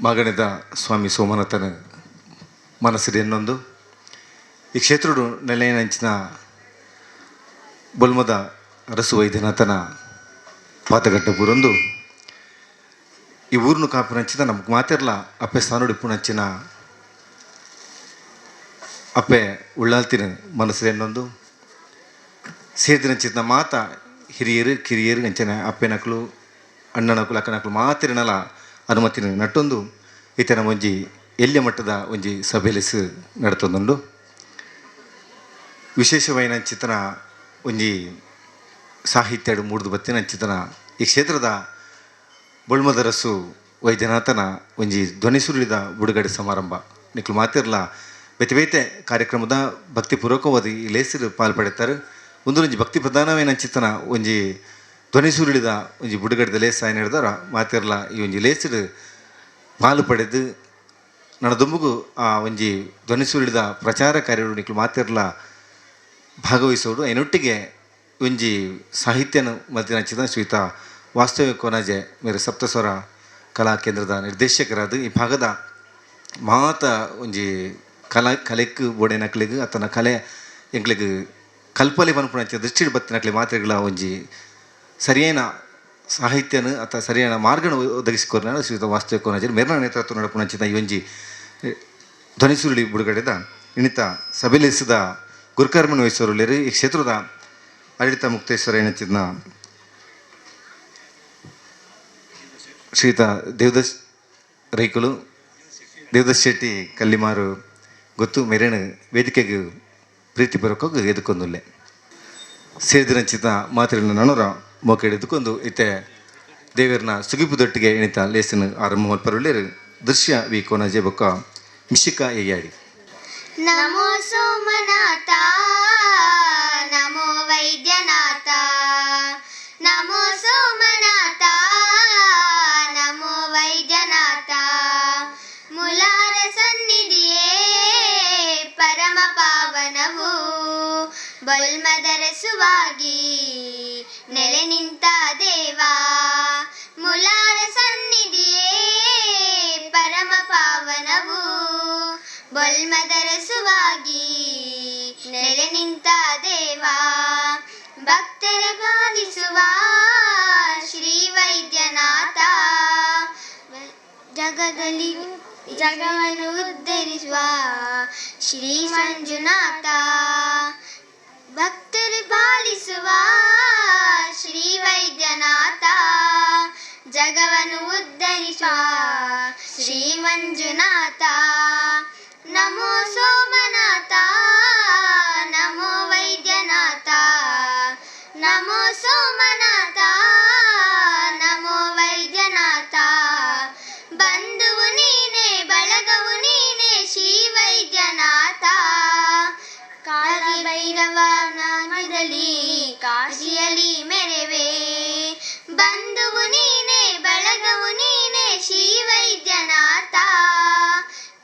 ಮಾಗಣೆದ ಸ್ವಾಮಿ ಸೋಮನಾಥನ ಮನಸ್ಸಿಡ್ ಎನ್ನೊಂದು ಈ ಕ್ಷೇತ್ರಡು ನೆಲೆಯನಂಚಿನ ಬೊಲ್ಮದ ಅರಸು ವೈದ್ಯನಾಥನ ಪಾತಗಡ್ಡ ಬೂರೊಂದು ಈ ಊರುನು ಕಾಪುನಂಚಿನ ನಮಕ್ ಮಾತೆರ್ಲ ಅಪ್ಪೆ ಸ್ಥಾನೊಡು ಇಪ್ಪುನಂಚಿನ ಅಪ್ಪೆ ಉಳ್ಳಾಲ್ತಿನ ಮನಸ್ಸಿಡ್ ಎನ್ನೊಂದು ಸೇರ್ದಿನಂಚಿನ ಮಾತ ಹಿರಿಯರು ಕಿರಿಯರು ಅಂಚನೆ ಅಪ್ಪೆನಕುಲು ಅಣ್ಣನಕುಲು ಅಕ್ಕನಕುಲು ಮಾತೆರ್ನಲ ಅನುಮತಿನ ನಟ್ಟೊಂದು ಇತನ ಒಂಜಿ ಎಲ್ಯ ಮಟ್ಟದ ಒಂಜಿ ಸಭೆಲೆಸ್ ನಡತೊಂದುಂಡು. ವಿಶೇಷವಾಯಿನಂಚಿತನ ಒಂಜಿ ಸಾಹಿತ್ಯಡ್ ಮೂಡ್ದು ಬತ್ತಿನಂಚಿತನ ಈ ಕ್ಷೇತ್ರದ ಬೊಳ್ಮದರಸು ವೈದ್ಯನಾಥನ ಒಂಜಿ ಧ್ವನಿ ಸುರುಳಿದ ಬುಡುಗಡೆ ಸಮಾರಂಭ. ನಿಕ್ಲು ಮಾತೆರ್ಲ ಬೇತೆ ಬೇತೆ ಕಾರ್ಯಕ್ರಮದ ಭಕ್ತಿಪೂರ್ವಕವಾದ ಈ ಲೇಸರ್ ಪಾಲ್ ಪಡೆತಾರೆ. ಒಂದೊಂಜಿ ಭಕ್ತಿ ಪ್ರಧಾನವಾಯಿನಂಚಿತನ ಒಂಜಿ ಧ್ವನಿ ಸುರುಳಿದ ಒಂಜಿ ಬುಡುಗಡೆದ ಲೇಸ್ ಆಯ್ನ ಹಿಡ್ದಾರ ಮಾತೆರ್ಲ ಈ ಒಂಜಿ ಲೇಸರ್ ಪಾಲು ಪಡೆದು ನನ ದುಂಬುಗು ಆ ಒಂಜಿ ಧ್ವನಿ ಸುರುಳಿದ ಪ್ರಚಾರ ಕಾರ್ಯಡು ನಿಕ್ಲು ಮಾತೆರ್ಲ ಭಾಗವಹಿಸೋಡು. ಐನೊಟ್ಟಿಗೆ ಒಂಜಿ ಸಾಹಿತ್ಯನ ಮಲ್ತಿನಂಚಿನ ಶ್ರೀಯುತ ವಾಸ್ತವ್ಯ ಕೊನಾಜೆ ಮೇರು ಸಪ್ತಸ್ವರ ಕಲಾ ಕೇಂದ್ರದ ನಿರ್ದೇಶಕರಾದ ಈ ಭಾಗದ ಮಾತ ಒಂಜಿ ಕಲಾ ಕಲೆಕ್ ಬೋಡೆನಕ್ಲೆಗ್ ಅತನ ಕಲೆ ಎಂಕ್ಲೆಗ್ ಕಲ್ಪಲೆ ಪನ್ಪುನಂಚ ದೃಷ್ಟಿಡ್ ಬತ್ತಿನಕ್ಲೆ ಮಾತ್ರೆಗಳ ಒಂಜಿ ಸರಿಯಾದ ಸಾಹಿತ್ಯನ ಅಥವಾ ಸರಿಯಾದ ಮಾರ್ಗನ ಒದಗಿಸಿಕೊರ್ನ ಶ್ರೀಯುತ ವಾಸ್ತವ್ಯ ಕೊನಾಜೆ ಮೇರ್ನ ನೇತೃತ್ವ ನಡಪುನಂಚಿನ ಈ ಒಂಜಿ ಧ್ವನಿ ಸುರುಳಿ ಬುಡುಗಡೆದ ಇನ್ನಿತ ಸಭೆಲೇಸಿದ ಗುರುಕರ್ಮನ್ ವಹಿಸೋರುಲೇರು ಈ ಕ್ಷೇತ್ರದ ಆಡಳಿತ ಮುಕ್ತೇಶ್ವರ ಏನಂಚಿನ ಶ್ರೀಯುತ ದೇವದಾಸ್ ರೈಕುಲು ದೇವದಾಸ್ ಶೆಟ್ಟಿ ಕಲ್ಲಿಮಾರು ಗೊತ್ತು ಮೇರೇನು ವೇದಿಕೆಗೆ ಪ್ರೀತಿ ಬರೋಕೋಗಿ ಎದುಕೊಂದುಲ್ಲೆ ಸೇರಿದಿರಂಚಿತ ಮಾತ್ರೆನ ನನರ ಮೋಕೆಡ್ ಎದುಕೊಂದು ಇತ್ತೆ ದೇವರನ ಸುಗಿಪುದೊಟ್ಟಿಗೆ ಎಣಿತ ಲೇಸನ್ ಆರಂಭ ಮಲ್ಪರುಳ್ಳೇರು ದೃಶ್ಯ ವಿ ಕೋನಜೆ ಬೊಕ್ಕ ಮಿಶಿಕಾ ಎಯ್ಯಾಡಿ. ನಮೋ ಸೋಮನಾಥ, ನಮೋ ವೈದ್ಯನಾಥ, ನಮೋ ಸೋಮನಾಥ, ನಮೋ ವೈದ್ಯನಾಥ. ಮುಲಾರ ಸನ್ನಿಧಿಯೇ ಪರಮ ಪಾವನವು, ಬೊಲ್ಮದರಸುವಾಗಿ ನೆಲೆ ನಿಂತ ದೇವಾ. ಮುಲಾರ ಸನ್ನಿಧಿಯೇ ಪರಮ ಪಾವನವು, ಬೊಲ್ಮದರಸುವಾಗಿ ನೆಲೆ ನಿಂತ ದೇವಾ. ಭಕ್ತರ ಪಾಲಿಸುವ ಶ್ರೀ ವೈದ್ಯನಾಥ, ಜಗದಲ್ಲಿ ಜಗವನ್ನು ಉದ್ಧರಿಸುವ ಶ್ರೀ ಮಂಜುನಾಥ. ಭಕ್ತರು ಪಾಲಿಸುವ ಶ್ರೀ ವೈದ್ಯನಾಥ, ಜಗವನ್ನು ಉದ್ಧರಿಸುವ ಶ್ರೀ ಮಂಜುನಾಥ. ನಮೋ ಸೋಮನಾಥ, ನಮೋ ವೈದ್ಯನಾಥ, ನಮೋ ಸೋಮನಾಥ, ನಮೋ ವೈದ್ಯನಾಥ. ಬಂಧುವು ನೀನೆ, ಬಳಗವು ನೀನೆ ಶ್ರೀ ವೈದ್ಯನಾಥ. ಕಾಲಭೈರವ ನಾಮದಲ್ಲಿ ಕಾಶಿಯಲ್ಲಿ ಮೆರೆವೆ. ಬಂಧುವು ನೀನೆ, ಬಳಗವು ನೀನೆ ಶ್ರೀ ವೈದ್ಯನಾಥ.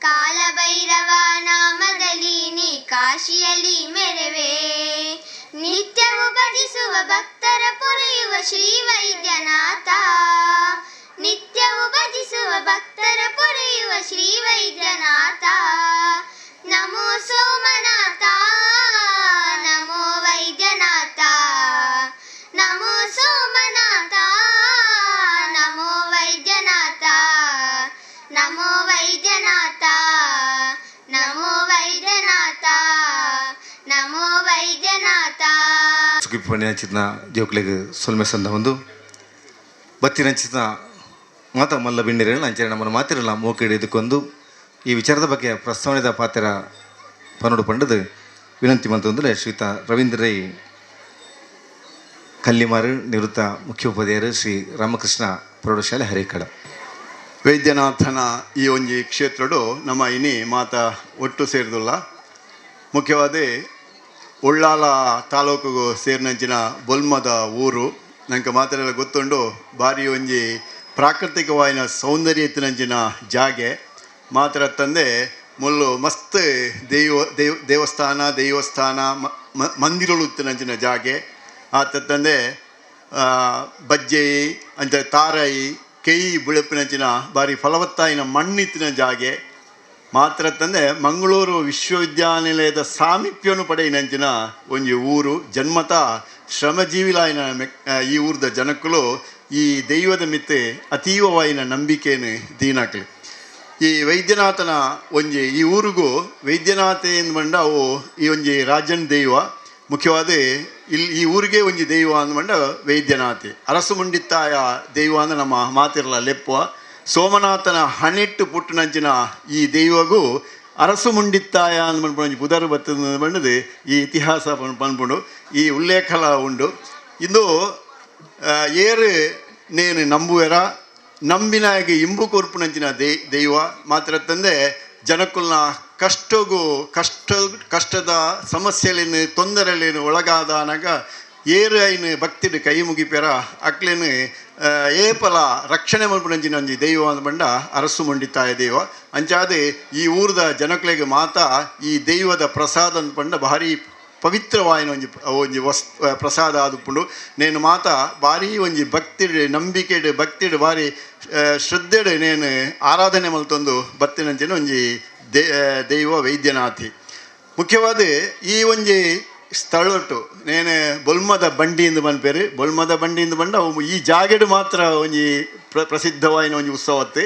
ಕಾಲಭೈರವ ನಾಮದಲ್ಲಿ ನೀ ಕಾಶಿಯಲ್ಲಿ ಮೆರೆವೆ. ನಿತ್ಯವು ಭಜಿಸುವ ಭಕ್ತರ ಪೊರೆಯುವ ಶ್ರೀ ವೈದ್ಯನಾಥ. ನಿತ್ಯವು ಭಜಿಸುವ ಭಕ್ತರ ಪೊರೆಯುವ ಶ್ರೀ ವೈದ್ಯನಾಥ. ನಮೋ ಸೋಮನಾಥ, ನಮೋ ವೈದ್ಯನಾಥ, ನಮೋ ಸೋಮನಾಥ, ನಮೋ ವೈದ್ಯನಾಥ, ನಮೋ ವೈದ್ಯನಾಥ, ನಮೋ ವೈದ್ಯನಾಥ, ನಮೋ ವೈದ್ಯನಾಥ. ಸುಗಿಪು ಪಂಡಿನಂಚಿನ ಜೋಕ್ಲೆಗ್ ಸೊಲ್ಮೆ ಸಂದ ಒಂದು ಬತ್ತಿನಂಚಿನ ಮಾತ ಮಲ್ಲ ಬಿಂಡಿರಲ್ಲ ಅಂಚನೆ ನಮ್ಮನ್ನು ಮಾತಿರಲ್ಲ ಮೋಕೆಡ್ ಇದಕ್ಕೊಂದು ಈ ವಿಚಾರದ ಬಗ್ಗೆ ಪ್ರಸ್ತಾವನೆದ ಪಾತ್ರ ಪನ್ನಡು ಪಂಡದು ವಿನಂತಿ ಮಂತಂದ್ರೆ ಶ್ರೀಯುತ ರವೀಂದ್ರ ರೈ ಕಲ್ಲಿಮಾರು, ನಿವೃತ್ತ ಮುಖ್ಯೋಪಾಧ್ಯಾಯರು, ಶ್ರೀ ರಾಮಕೃಷ್ಣ ಪ್ರೌಢಶಾಲೆ, ಹರೇಕಳ. ವೈದ್ಯನಾಥನ ಈ ಒಂಜಿ ಕ್ಷೇತ್ರಡು ನಮ್ಮ ಇನಿ ಮಾತ ಒಟ್ಟು ಸೇರಿದುಲ್ಲ. ಮುಖ್ಯವಾದ ಉಳ್ಳಾಲ ತಾಲೂಕುಗು ಸೇರಿನಂಚಿನ ಬೊಲ್ಮದ ಊರು ನಂಗೆ ಮಾತೆರೆಲ ಗೊತ್ತುಂಡು. ಬಾರಿ ಒಂಜಿ ಪ್ರಾಕೃತಿಕವಾಯಿನ ಸೌಂದರ್ಯ ಇತ್ತಿನಂಚಿನ ಜಾಗೆ ಮಾತ್ರ ತಂದೆ ಮುಲ್ಲು ಮಸ್ತ್ ದೈವ ದೇವ ದೇವಸ್ಥಾನ ದೇವಸ್ಥಾನ ಮಂದಿರಗಳು ಇತ್ತಿನಂಚಿನ ಜಾಗೆ. ಆತ ತಂದೆ ಬಜ್ಜೆಯಿ ಅಂಚ ತಾರಾಯಿ. ಕೆಯಿ ಬುಳೆಪಿನಂಚಿನ ಬಾರಿ ಫಲವತ್ತಾಯಿನ ಮಣ್ಣಿತ್ತಿನ ಜಾಗೆ ಮಾತ್ರ ತಂದೆ ಮಂಗಳೂರು ವಿಶ್ವವಿದ್ಯಾನಿಲಯದ ಸಾಮೀಪ್ಯವನ್ನು ಪಡೆಯಿನಂಚಿನ ಒಂಜಿ ಊರು. ಜನ್ಮತ ಶ್ರಮಜೀವಿಲಾಯಿನ ಈ ಊರ್ದ ಜನಕ್ಕುಲು ಈ ದೈವದ ಮಿತ್ತೆ ಅತೀವವಾಯಿನ ನಂಬಿಕೆಯನ್ನು ದೀನಾಕ್ಲಿ. ಈ ವೈದ್ಯನಾಥನ ಒಂಜಿ ಈ ಊರಿಗೂ ವೈದ್ಯನಾಥ ಎಂದ್ಬಂಡ ಅವು ಈ ಒಂಜಿ ರಾಜನ್ ದೈವ. ಮುಖ್ಯವಾದ ಇಲ್ಲಿ ಈ ಊರಿಗೆ ಒಂಜಿ ದೈವ ಅಂದ್ಬಂಡ ವೈದ್ಯನಾಥೆ ಅರಸು ಮುಂಡಿತ್ತಾಯ ದೈವ ಅಂದ್ರೆ ನಮ್ಮ ಮಾತಿರಲ ಲೆಪ್ಪುವ. ಸೋಮನಾಥನ ಹಣೆಟ್ಟು ಪುಟ್ಟನಂಚಿನ ಈ ದೈವಗೂ ಅರಸು ಮುಂಡಿತ್ತಾಯ ಅಂದ್ಬಂಡು ಒಂಜಿ ಪುದರ್ ಬತ್ತದ ಬಂಡದು ಈ ಇತಿಹಾಸ ಪನ್ಪುಂಡು, ಈ ಉಲ್ಲೇಖಲ ಉಂಡು. ಇಂದು ಏರು ನೇನು ನಂಬುವೆರ ನಂಬಿನಾಗಿ ಇಂಬು ಕೊರ್ಪುನಂಚಿನ ದೈವ ಮಾತ್ರ ತಂದೆ ಜನಕ್ಕುಲ್ನ ಕಷ್ಟಗೂ ಕಷ್ಟ ಕಷ್ಟದ ಸಮಸ್ಯೆಲೇನು ತೊಂದರೆಲೇನು ಒಳಗಾದನಾಗ ಏರು ಐನು ಭಕ್ತಿಡು ಕೈ ಮುಗಿಪೆರ ಅಕ್ಲೇನು ಏಪಲ ರಕ್ಷಣೆ ಮಲ್ಪುನಂಚಿನ ಒಂಜಿ ದೈವ ಬಂಡ ಅರಸು ಮುಂಡಿತಾಯ ದೈವ. ಅಂಚಾದೆ ಈ ಊರ್ದ ಜನಕ್ಲೆಗ್ ಮಾತಾ ಈ ದೈವದ ಪ್ರಸಾದ ಪಂಡ ಭಾರಿ ಪವಿತ್ರವಾಯಿನ ಒಂಜಿ ಒಂಜಿ ಪ್ರಸಾದ ಆದುಪ್ಪುಂಡು. ನೇನು ಮಾತ ಭಾರಿ ಒಂಜಿ ಭಕ್ತಿಡ್ ನಂಬಿಕೆಡ್ ಭಕ್ತಿಡ್ ಭಾರಿ ಶ್ರದ್ಧೆಡ್ ನೇನು ಆರಾಧನೆ ಮಲ್ತೊಂದು ಬತ್ತಿನಂಚಿನ ಒಂಜಿ ದೈವ ವೈದ್ಯನಾಥಿ. ಮುಖ್ಯವಾದ ಈ ಒಂಜಿ ಸ್ಥಳೊಟ್ಟು ನೇನೆ ಬೊಲ್ಮದ ಬಂಡಿಯಿಂದ ಪನ್ಪೇರು. ಬೊಲ್ಮದ ಬಂಡಿಯಿಂದ ಬಂಡ ಅವು ಈ ಜಾಗೆಡ್ ಮಾತ್ರ ಒಂಜಿ ಪ್ರಸಿದ್ಧವಾಯಿನ ಒಂಜಿ ಉತ್ಸವತ್ತೆ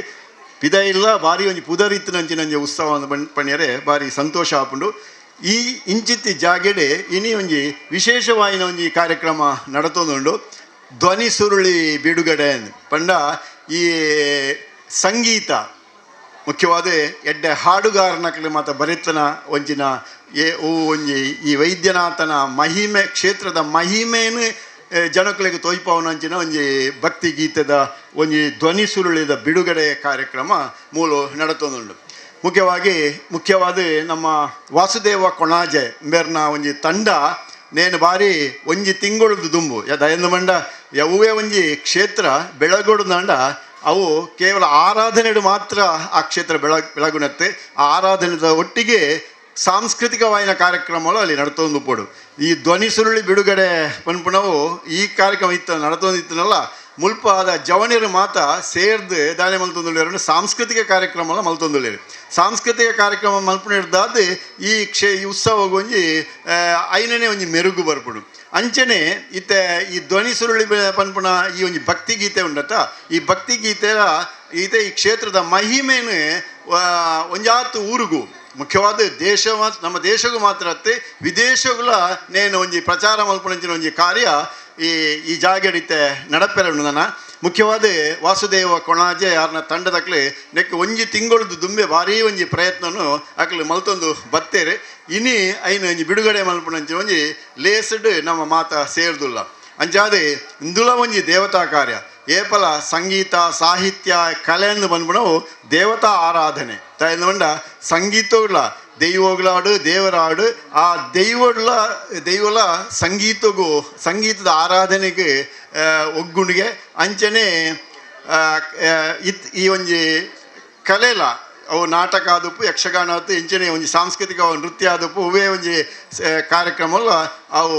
ಪಿದ ಇಲ್ಲ ಭಾರಿ ಒಂಜಿ ಪುದರಿತ್ತಿನಂಚಿನ ಒಂಜಿ ಉತ್ಸವ ಪಣ್ಯರೆ ಭಾರಿ ಸಂತೋಷ ಆಪುಂಡು. ಈ ಇಂಚಿತ್ತಿ ಜಾಗೆಡೆ ಇನಿ ಒಂಜಿ ವಿಶೇಷವಾಯಿನ ಒಂಜಿ ಕಾರ್ಯಕ್ರಮ ನಡತೊಂದುಂಡು. ಧ್ವನಿ ಸುರುಳಿ ಬಿಡುಗಡೆ ಪಂಡ ಈ ಸಂಗೀತ ಮುಖ್ಯವಾದ ಎಡ್ಡೆ ಹಾಡುಗಾರನಕಲೆ ಮಾತ ಬರೆತನ ಒಂಜಿನ ಏ ಓ ಒಂಜಿ ಈ ವೈದ್ಯನಾಥನ ಮಹಿಮೆ ಕ್ಷೇತ್ರದ ಮಹಿಮೆನು ಜನಕುಲೆಗ್ ತೋಯ್ಪಾವನಂಚಿನ ಒಂಜಿ ಭಕ್ತಿ ಗೀತೆದ ಒಂಜಿ ಧ್ವನಿ ಸುರುಳಿದ ಬಿಡುಗಡೆ ಕಾರ್ಯಕ್ರಮ ಮೂಲ ನಡತೊಂದುಂಡು. ಮುಖ್ಯವಾದ ನಮ್ಮ ವಾಸುದೇವ ಕೊಣಾಜೆ ಬೇರ್ನ ಒಂಜಿ ತಂಡ ನೇನು ಬಾರಿ ಒಂಜಿ ತಿಂಗೊಳದ ದುಂಬು ದಯಂದು ಮಂಡ ಯಾವುವೇ ಒಂಜಿ ಕ್ಷೇತ್ರ ಬೆಳಗೊಡುದಾಂಡ ಅವು ಕೇವಲ ಆರಾಧನೆಡು ಮಾತ್ರ ಆ ಕ್ಷೇತ್ರ ಬೆಳಗುನತ್ತೆ. ಆ ಆರಾಧನೆದ ಒಟ್ಟಿಗೆ ಸಾಂಸ್ಕೃತಿಕವಾಯಿನ ಕಾರ್ಯಕ್ರಮಗಳು ಅಲ್ಲಿ ನಡ್ತೊಂದು ಪೋಡು. ಈ ಧ್ವನಿ ಸುರುಳಿ ಬಿಡುಗಡೆ ಪನ್ಪುನವು ಈ ಕಾರ್ಯಕ್ರಮ ಇತ್ತು ನಡತೊಂದಿತ್ತನಲ್ಲ ಮುಲ್ಪ ಆದ ಜವನಿರು ಮಾತ ಸೇರ್ದು ದಾನೆ ಮಲ್ತೊಂದುಲ್ಲೇರು ಸಾಂಸ್ಕೃತಿಕ ಕಾರ್ಯಕ್ರಮ ಮಲ್ತೊಂದುಲ್ಲೇರು. ಸಾಂಸ್ಕೃತಿಕ ಕಾರ್ಯಕ್ರಮ ಮಲ್ಪುನಿಡ್ದಾದ್ ಈ ಈ ಉತ್ಸವ ಒಂಜಿ ಐನನೇ ಒಂಜಿ ಮೆರುಗು ಬರ್ಪುಡು. ಅಂಚನೆ ಇತ್ತೆ ಈ ಧ್ವನಿ ಸುರುಳಿ ಪನ್ಪುನ ಈ ಒಂಜಿ ಭಕ್ತಿ ಗೀತೆ ಉಂಡತ್ತ ಈ ಭಕ್ತಿ ಗೀತೆಯ ಈತೆ ಈ ಕ್ಷೇತ್ರದ ಮಹಿಮೆನು ಒಂಜಾತ್ ಊರುಗು ಮುಖ್ಯವಾದ ದೇಶ ನಮ್ಮ ದೇಶಗೂ ಮಾತ್ರ ಅತ್ತೆ ವಿದೇಶಗಳ ನೇನು ಒಂಜಿ ಪ್ರಚಾರ ಮಲ್ಪುನಂಚಿನ ಒಂಜಿ ಕಾರ್ಯ ಈ ಈ ಜಾಗೆಡಿತೆ ನಡಪೆರಡು ನನ್ನ. ಮುಖ್ಯವಾದ ವಾಸುದೇವ ಕೊಣಾಜೆ ಯಾರನ್ನ ತಂಡದಕ್ಲೆ ನೆಕ್ ಒಂಜಿ ತಿಂಗಳದ್ದು ದುಂಬೆ ಭಾರೀ ಒಂಜಿ ಪ್ರಯತ್ನನು ಅಕ್ಲೆ ಮಲ್ತೊಂದು ಬತ್ತೇರೆ. ಇನಿ ಐನು ಒಂಜಿ ಬಿಡುಗಡೆ ಮಲ್ಪುನಂಚಿನ ಒಂಜಿ ಲೇಸ್ಡ್ ನಮ್ಮ ಮಾತ ಸೇರ್ದುಲ್ಲ. ಅಂಚಾದೆ ಇಂದುಲ ಒಂಜಿ ದೇವತಾ ಕಾರ್ಯ ಏಪಲ ಸಂಗೀತ ಸಾಹಿತ್ಯ ಕಲೆಂದು ಬಂದ್ಬಿಡವು ದೇವತಾ ಆರಾಧನೆ ತಾಯಂದು ಸಂಗೀತಗಳ ದೈವಗಳಾಡು ದೇವರಾಡು ಆ ದೈವಗಳ ದೈವಲ ಸಂಗೀತಗೂ ಸಂಗೀತದ ಆರಾಧನೆಗೆ ಒಗ್ಗುಣಿಗೆ ಅಂಚನೆ ಇತ್ ಈ ಒಂಜಿ ಕಲೆಲ ಅವು ನಾಟಕ ಆದಪ್ಪು ಯಕ್ಷಗಾನ ಆತು ಇಂಚನೆ ಒಂಜಿ ಸಾಂಸ್ಕೃತಿಕ ನೃತ್ಯ ಆದಪ್ಪು ಹೂವೇ ಒಂಜಿ ಕಾರ್ಯಕ್ರಮಲ್ಲ ಅವು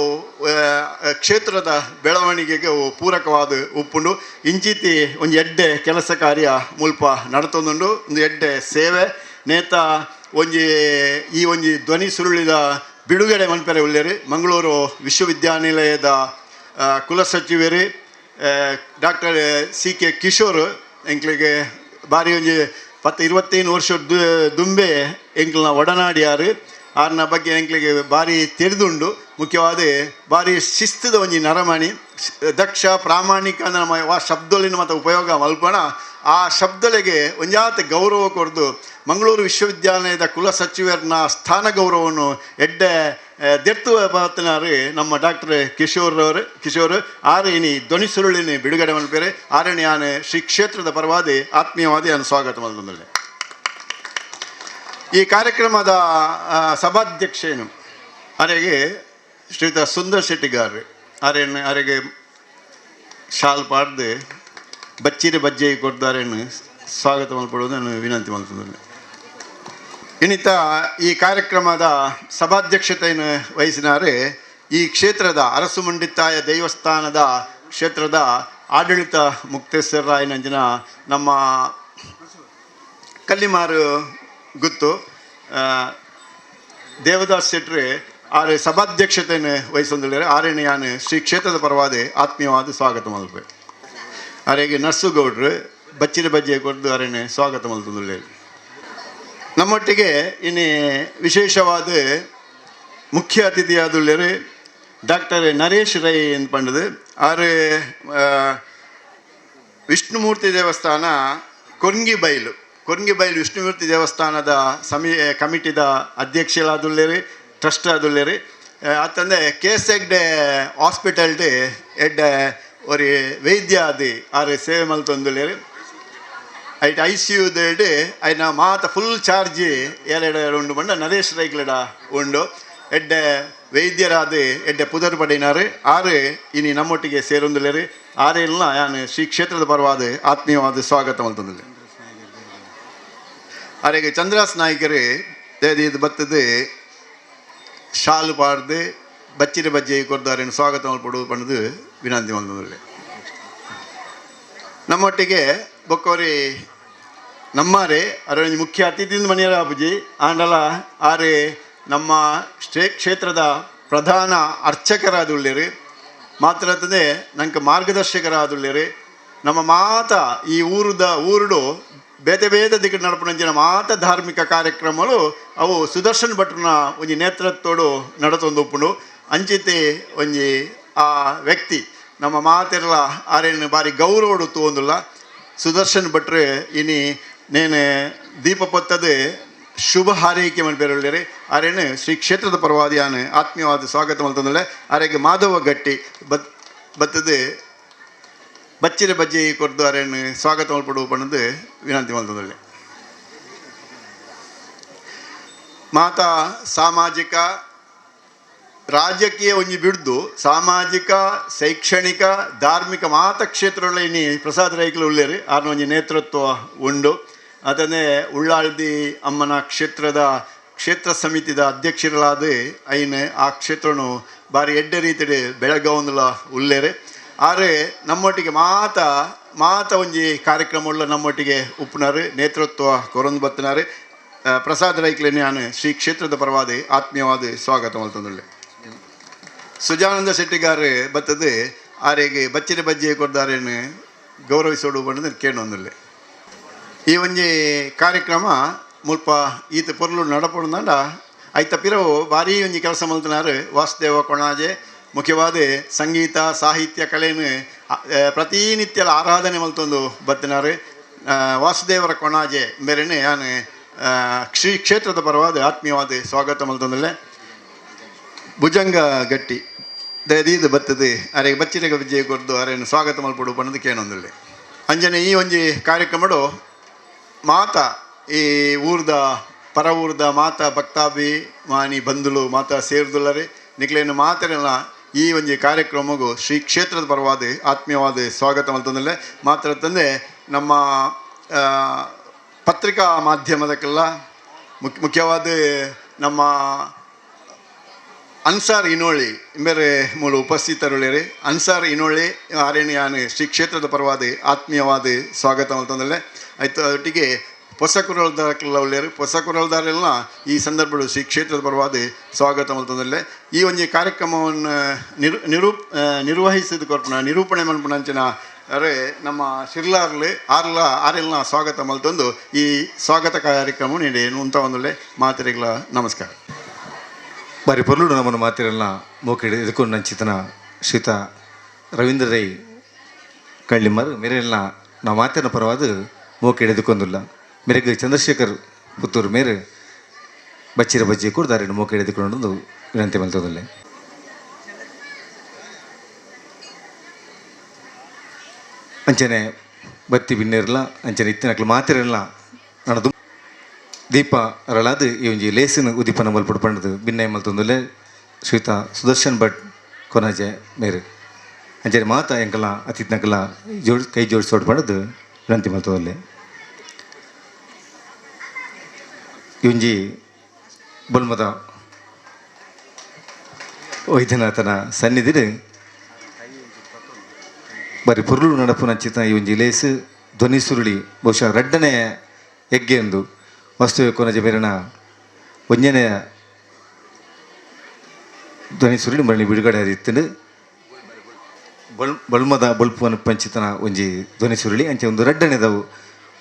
ಕ್ಷೇತ್ರದ ಬೆಳವಣಿಗೆಗೆ ಅವು ಪೂರಕವಾದ ಉಪ್ಪುಂಡು. ಇಂಚಿತಿ ಒಂಜಿ ಎಡ್ಡೆ ಕೆಲಸ ಕಾರ್ಯ ಮುಲ್ಪ ನಡತೊಂದುಂಡು. ಒಂದು ಎಡ್ಡೆ ಸೇವೆ ನೇತ ಒಂಜಿ ಈ ಒಂಜಿ ಧ್ವನಿ ಸುರುಳಿದ ಬಿಡುಗಡೆ ಮನ್ಪೆರೆ ಉಲ್ಲೇರು ಮಂಗಳೂರು ವಿಶ್ವವಿದ್ಯಾನಿಲಯದ ಕುಲಸಚಿವರು doctor C K Kishore ಎಂಕ್ಲಿಗೆ ಬಾರಿ ಒಂಜಿ 10-25 ವರ್ಷ ದುಂಬೆ ಎಂಕ್ಲನ ಒಡನಾಡಿಯಾರು. ಆರ್ನ ಬಗ್ಗೆ ಎಂಕ್ಲಿಗೆ ಭಾರಿ ತೆರೆದುಂಡು. ಮುಖ್ಯವಾದ ಭಾರಿ ಶಿಸ್ತದ ಒಂಜಿ ನರಮಣಿ ದಕ್ಷ ಪ್ರಾಮಾಣಿಕ ಅಂದ್ರೆ ನಮ್ಮ ಆ ಶಬ್ದಲಿನ ಮತ್ತು ಉಪಯೋಗ ಮಲ್ಪಣ ಆ ಶಬ್ದಲೆಗೆ ಒಂಜಾತ ಗೌರವ ಕೊರ್ದು ಮಂಗಳೂರು ವಿಶ್ವವಿದ್ಯಾಲಯದ ಕುಲಸಚಿವರನ್ನ ಸ್ಥಾನ ಗೌರವವನ್ನು ಎಡ್ಡೆ ದೆರ್ತು ಬಾತನಾರು ನಮ್ಮ ಡಾಕ್ಟರ್ ಕಿಶೋರ್ ಅವರು ಕಿಶೋರ್ ಆರು ಇನಿ ಧ್ವನಿ ಸುರುಳಿನಿ ಬಿಡುಗಡೆ ಮಲ್ಪೇರೆ ಆರಣಿ ಆನೆ ಶ್ರೀ ಕ್ಷೇತ್ರದ ಪರವಾದಿ ಆತ್ಮೀಯವಾದಿ ಅನ್ನು ಸ್ವಾಗತ ಮಲ್ತೊಂದುಲ್ಲೆ. ಈ ಕಾರ್ಯಕ್ರಮದ ಸಭಾಧ್ಯಕ್ಷೇನು ಅರೆಗೆ ಶ್ರೀಯುತ ಸುಂದರ್ ಶೆಟ್ಟಿಗಾರ್ ಅರೆನ್ ಅರೆಗೆ ಶಾಲ್ ಪಾಡ್ದು ಬಚ್ಚಿರಿ ಬಜ್ಜೆ ಕೊಡ್ದಾರೇನು ಸ್ವಾಗತ ಮಲ್ಪಡುವುದನ್ನು ವಿನಂತಿ ಮಲ್ತೊಂದುಲ್ಲೆ. ಇನ್ನಿತ ಈ ಕಾರ್ಯಕ್ರಮದ ಸಭಾಧ್ಯಕ್ಷತೆಯನ್ನು ವಹಿಸಿನಾರೆ ಈ ಕ್ಷೇತ್ರದ ಅರಸುಮುಂಡಿತ್ತಾಯ ದೇವಸ್ಥಾನದ ಕ್ಷೇತ್ರದ ಆಡಳಿತ ಮುಕ್ತೇಶ್ವರರಾಯನಂಚಿನ ನಮ್ಮ ಕಲ್ಲಿಮಾರು ಗುತ್ತು ದೇವದಾಸ್ ಶೆಟ್ರಿ ಆರೆ ಸಭಾಧ್ಯಕ್ಷತೆಯನ್ನು ವಹಿಸೊಂದಿದ್ದಾರೆ. ಆರೇನೆ ಯಾನು ಶ್ರೀ ಕ್ಷೇತ್ರದ ಪರವಾದ ಆತ್ಮೀಯವಾದ ಸ್ವಾಗತ ಮಲ್ಪೆ. ಆರೆಗೆ ನರ್ಸುಗೌಡ್ರು ಬಚ್ಚಿನ ಬಜ್ಜೆ ಕೊಡ್ದು ಆರೇನೆ ಸ್ವಾಗತ ಮಲ್ತೊಂದುಲ್ಲೆರ್. ನಮ್ಮೊಟ್ಟಿಗೆ ಇನ್ನು ವಿಶೇಷವಾದ ಮುಖ್ಯ ಅತಿಥಿಯಾದುಲ್ಲೆರ್ ಡಾಕ್ಟರ್ ನರೇಶ್ ರೈ ಎಂದು ಪಂಡದು. ಆರು ವಿಷ್ಣುಮೂರ್ತಿ ದೇವಸ್ಥಾನ ಕೊರ್ಂಗಿಬೈಲು, ಕೊರ್ಂಗಿಬೈಲು ವಿಷ್ಣುಮೂರ್ತಿ ದೇವಸ್ಥಾನದ ಕಮಿಟಿದ ಅಧ್ಯಕ್ಷರಾದುಲ್ಲೆರ್, ಟ್ರಸ್ಟ್ ಆದುಲ್ಲೆರ್. ಅತ್ತಂದೆ ಕೆ ಎಸ್ ಹೆಗ್ಡೆ ಹಾಸ್ಪಿಟಲ್ಡ್ ಎಡ್ಡೆ ಒರಿ ವೈದ್ಯ ಆದ್ ಆರು ಸೇವೆ ಮಲ್ತೊಂದುಲ್ಲೆರ್. ಐಟ್ ಐಸಿಯು ಐನ ಮಾತ ಫುಲ್ ಚಾರ್ಜ್ ಏರೆಡ ಉಂಡು ಪಂಡ ನರೇಶ್ ರೈಕ್ಲೆಡ ಉಂಡು. ಎಡ್ಡೆ ವೈದ್ಯರಾದ ಎಡ್ಡೆ ಪುದರ್ ಪಡೆಯಿನಾರು. ಆರು ಇನಿ ನಮ್ಮೊಟ್ಟಿಗೆ ಸೇರೊಂದುಲ್ಲೆರ್. ಆರೆಲ್ಲ ಯಾನು ಶ್ರೀ ಕ್ಷೇತ್ರದ ಪರವಾದ ಆತ್ಮೀಯವಾದ ಸ್ವಾಗತ ಮಲ್ತೊಂದುಲ್ಲೆ. ಆರೆಗೆ ಚಂದ್ರಾಸ್ ನಾಯ್ಕರು ಇದು ಬತ್ತದು ಶಾಲು ಪಾಡ್ದು ಬಚ್ಚಿರ ಬಜ್ಜೆ ಕೊರ್ದು ಸ್ವಾಗತ ಮಲ್ಪೊಡು ಪಂಡ್ದು ವಿನಂತಿ ಮಲ್ತೊಂದುಲ್ಲೆ. ನಮ್ಮೊಟ್ಟಿಗೆ ಬೊಕ್ಕೋರಿ ನಮ್ಮಾರೆ ಅರೊಂಜಿ ಮುಖ್ಯ ಅತಿಥಿಂದ ಮನೆಯರ ಅಬುಜಿ ಆಂಡಲ ಆರೆ ನಮ್ಮ ಕ್ಷೇತ್ರದ ಪ್ರಧಾನ ಅರ್ಚಕರಾದುಲ್ಲೆರ್. ಮಾತ್ರ ಅತ್ತಂದೆ ನಂಗೆ ಮಾರ್ಗದರ್ಶಕರಾದುಲ್ಲೆರ್. ನಮ್ಮ ಮಾತ ಈ ಊರುಡು ಬೇತೆ ಬೇತೆ ದಿಕ್ಕು ನಡಪುನಂಚಿನ ಮಾತ ಧಾರ್ಮಿಕ ಕಾರ್ಯಕ್ರಮಗಳು ಅವು ಸುದರ್ಶನ್ ಭಟ್ರನ ಒಂಜಿ ನೇತೃತ್ವಡು ನಡತೊಂದು ಉಪ್ಪುಂಡು. ಅಂಚಿತೆ ಒಂಜಿ ಆ ವ್ಯಕ್ತಿ ನಮ್ಮ ಮಾತೆರ್ಲ ಆರೇನು ಬಾರಿ ಗೌರವಡು ತೂವೊಂದುಲ್ಲ. ಸುದರ್ಶನ್ ಭಟ್ರು ಇನಿ ನೇನೆ ದೀಪ ಪೊತ್ತದು ಶುಭ ಹಾರೈಕೆ ಮನ್ಪೆರುಲ್ಲೆರ್. ಆರೇನು ಶ್ರೀ ಕ್ಷೇತ್ರದ ಪರವಾದಿಯಾನ ಆತ್ಮೀಯವಾದ ಸ್ವಾಗತ ಮಲ್ತೊಂದುಲ್ಲೆ. ಆರೆಗೆ ಮಾಧವ ಗಟ್ಟಿ ಬತ್ತದು ಬಚ್ಚಿರ ಬಜ್ಜಿ ಕೊರ್ದು ಆರೇನು ಸ್ವಾಗತ ಮಲ್ಪೊಡು ಪಂಡ್ದು ವಿನಂತಿ ಮಲ್ತೊಂದುಲ್ಲೆ. ಮಾತಾ ಸಾಮಾಜಿಕ ರಾಜಕೀಯ ಒಂಜಿ ಬಿಡ್ದು ಸಾಮಾಜಿಕ ಶೈಕ್ಷಣಿಕ ಧಾರ್ಮಿಕ ಮಾತ ಕ್ಷೇತ್ರಗಳ ಇನಿ ಪ್ರಸಾದ್ ರೈಕ್ಲು ಉಲ್ಲೆರ್. ಆರ್ನ ಒಂಜಿ ನೇತೃತ್ವ ಉಂಡು. ಅದನ್ನೇ ಉಳ್ಳಾಳ್ದಿ ಅಮ್ಮನ ಕ್ಷೇತ್ರದ ಕ್ಷೇತ್ರ ಸಮಿತಿದ ಅಧ್ಯಕ್ಷರಾದ ಐನ್ ಆ ಕ್ಷೇತ್ರನು ಬಾರಿ ಎಡ್ಡೆ ರೀತಿಡ್ ಬೆಳಗಾವಂದುಲ ಉಲ್ಲೆರ್. ಆರೆ ನಮ್ಮೊಟ್ಟಿಗೆ ಮಾತ ಮಾತ ಒಂಜಿ ಕಾರ್ಯಕ್ರಮ ಉಳ್ಳ ನಮ್ಮೊಟ್ಟಿಗೆ ಉಪ್ಪುನಾರು ನೇತೃತ್ವ ಕೊರೊಂದು ಬತ್ತಿನಾರು. ಪ್ರಸಾದ್ ರೈಕ್ಲೆನ್ ಯಾನು ಶ್ರೀ ಕ್ಷೇತ್ರದ ಪರವಾದ ಆತ್ಮೀಯವಾದ ಸ್ವಾಗತ ಮಲ್ತೊಂದುಲ್ಲೆ. ಸುಜಾನಂದ ಶೆಟ್ಟಿಗಾರ್ ಬತ್ತದು ಆರೆಗೆ ಬಚ್ಚಿನ ಬಜ್ಜೆ ಕೊರ್ದಾರೇನು ಗೌರವಿಸೋಡು ಪಂಡ್ದು ಕೇಳೊಂದುಲ್ಲೆ. ಈ ಒಂಜಿ ಕಾರ್ಯಕ್ರಮ ಮುಲ್ಪ ಈತ ಪೊರ್ಲು ನಡಪೊಡುಂದಾಂಡ ಐತ ಪಿರವು ಭಾರೀ ಒಂಜಿ ಕೆಲಸ ಮಲ್ತನಾರು ವಾಸುದೇವ ಕೊಣಾಜೆ. ಮುಖ್ಯವಾದ ಸಂಗೀತ ಸಾಹಿತ್ಯ ಕಲೆಯನ್ನು ಪ್ರತಿನಿತ್ಯಲ ಆರಾಧನೆ ಮಲ್ತೊಂದು ಬತ್ತಿನಾರು ವಾಸುದೇವರ ಕೊಣಾಜೆ ಮೇರೆನೆ ಯಾನು ಶ್ರೀ ಕ್ಷೇತ್ರದ ಪರವಾದ ಆತ್ಮೀಯವಾದ ಸ್ವಾಗತ ಮಲ್ತೊಂದುಲ್ಲೆ. ಭುಜಂಗ ಗಟ್ಟಿ ದಯದೀದು ಬತ್ತದು ಅರೆಗೆ ಬಚ್ಚಿರಗ ವಿಜಯ ಕೊರ್ದು ಅರೆನು ಸ್ವಾಗತ ಮಲ್ಪೊಡು ಪಂಡ್ದು ಕೇಳೊಂದುಲ್ಲೆ. ಅಂಜನೆ ಈ ಒಂಜಿ ಕಾರ್ಯಕ್ರಮಡು ಮಾತ ಈ ಊರ್ದ ಪರ ಊರ್ದ ಮಾತ ಭಕ್ತಾಭಿ ಮಾನಿ ಬಂಧುಲು ಮಾತ ಸೇರ್ದುಲ್ಲರೆ. ನಿಕ್ಲೇನು ಮಾತರೆಲ್ಲ ಈ ಒಂಜಿ ಕಾರ್ಯಕ್ರಮಗೂ ಶ್ರೀ ಕ್ಷೇತ್ರದ ಪರವಾದ ಆತ್ಮೀಯವಾದ ಸ್ವಾಗತ ಮಲ್ತೊಂದುಲ್ಲೆ. ಮಾತ್ರ ತಂದೆ ನಮ್ಮ ಪತ್ರಿಕಾ ಮಾಧ್ಯಮದಕ್ಕೆಲ್ಲ ಮುಖ್ಯವಾದ ನಮ್ಮ ಅನ್ಸಾರ್ ಇನೋಳಿ ಬೇರೆ ಮೂಲ ಉಪಸ್ಥಿತರುಳ್ಳೇರಿ. ಅನ್ಸಾರ್ ಇನೋಳಿ ಆರೇಣಿ ಯಾನು ಶ್ರೀ ಕ್ಷೇತ್ರದ ಪರವಾದ ಆತ್ಮೀಯವಾದ ಸ್ವಾಗತ ಮಲ್ತೊಂದುಲ್ಲೆ. ಆಯ್ತು ಒಟ್ಟಿಗೆ ಹೊಸ ಕುರಲ್ದಾರಕ್ಕೆಲ್ಲ ಉಳ್ಳೇರು. ಹೊಸ ಕುರಲ್ದಾರೆಲ್ಲ ಈ ಸಂದರ್ಭಗಳು ಶ್ರೀ ಕ್ಷೇತ್ರದ ಪರವಾದ ಸ್ವಾಗತ ಮಲ್ತೊಂದುಲ್ಲೆ. ಈ ಒಂಜಿ ಕಾರ್ಯಕ್ರಮವನ್ನು ನಿರ್ವಹಿಸಿದ ಕೊರ್ಪುನ ನಿರೂಪಣೆ ಮನ್ಪುನಂಚಿನ ಅರೆ ನಮ್ಮ ಶಿರ್ಲಾರ್ಲು ಆರ್ಲ ಆರೆಲ್ನ ಸ್ವಾಗತ ಮಲ್ತೊಂದು ಈ ಸ್ವಾಗತ ಕಾರ್ಯಕ್ರಮ ನೀಡಿ ಉಂತ ಒಂದುಲ್ಲೆ. ಮಾತೆರೆಗ್ಲ ನಮಸ್ಕಾರ. ಬಾರಿ ಪೊರ್ಲುಡು ನಮ್ಮನ್ನು ಮಾತಿರಲ್ಲ ಮೋಕಿಡ್ ಇದಕ್ಕೂ ನಂಚಿತನ ಶ್ರೀತ ರವೀಂದ್ರ ರೈ ಕಳ್ಳಿಮರ್ ಮೇರೆಲ್ಲ ನಾವು ಮಾತಿನ ಪರವಾದ ಮೋಕಿಡ್ ಎದುಕೊಂದುಲ್ಲ. ಮೇರೆಗೆ ಚಂದ್ರಶೇಖರ್ ಪುತ್ತೂರು ಮೇರೆ ಬಚ್ಚಿರ ಬಜ್ಜಿ ಕೂಡ ದಾರಿನ ಮೋಕಿಡ್ ಎದುಕೊಂಡು ವಿನಂತಿ ಮಲ್ತೊಂದುಲ್ಲೆ. ಅಂಚನೆ ಬತ್ತಿ ಬಿನ್ನೇರ್ಲ ಅಂಚನೆ ಇತ್ತಿನಕ್ಲು ಮಾತಿರಲ್ಲ ನಡದು ದೀಪ ಅರಳಾದ್ ಈ ಒಂಜಿ ಲೇಸಿನ ಉದಿಪನ ಮಲ್ಪುಡು ಪಂಡದು ಬಿನ್ನಯ ಮಲ್ತೊಂದುಲ್ಲೆ ಶ್ರೀತ ಸುದರ್ಶನ್ ಭಟ್ ಕೊನಾಜೆ ಮೇರು. ಅಂಚನೆ ಮಾತ ಎಂಕಲ ಅತಿಥಿನಕಲ ಜೋಡ್ ಕೈ ಜೋಡಿಸೋಡು ಪಂಡದು ವಿನಂತಿ ಮಲ್ತೊಂದುಲ್ಲೆ. ಈ ಒಂಜಿ ಬೊಲ್ಮದ ವೈದ್ಯನಾಥನ ಸನ್ನಿಧಿಡ್ ಬರಿ ಪೊರ್ಲು ನಡಪುನಂಚಿತ ಈ ಒಂಜಿ ಲೇಸ್ ಧ್ವನಿ ಸುರುಳಿ ಬಹುಶಃ ರಡ್ಡನೇ ಹೆಗ್ಗೆ ಎಂದು ವಾಸ್ತವ್ಯ ಕೊನಜೆ ಮೇರಿನ ಒಂಜನೇ ಧ್ವನಿ ಸುರುಳಿ ಮರಳಿ ಬಿಡುಗಡೆ ಆದಿತ್ತುಂಡು. ಬೊಲ್ಮದ ಬೊಲ್ಪುವನ ಪಂಚಿತನ ಒಂಜಿ ಧ್ವನಿ ಸುರುಳಿ ಅಂಚೆ ಒಂದು ರಡ್ಡನೆದವು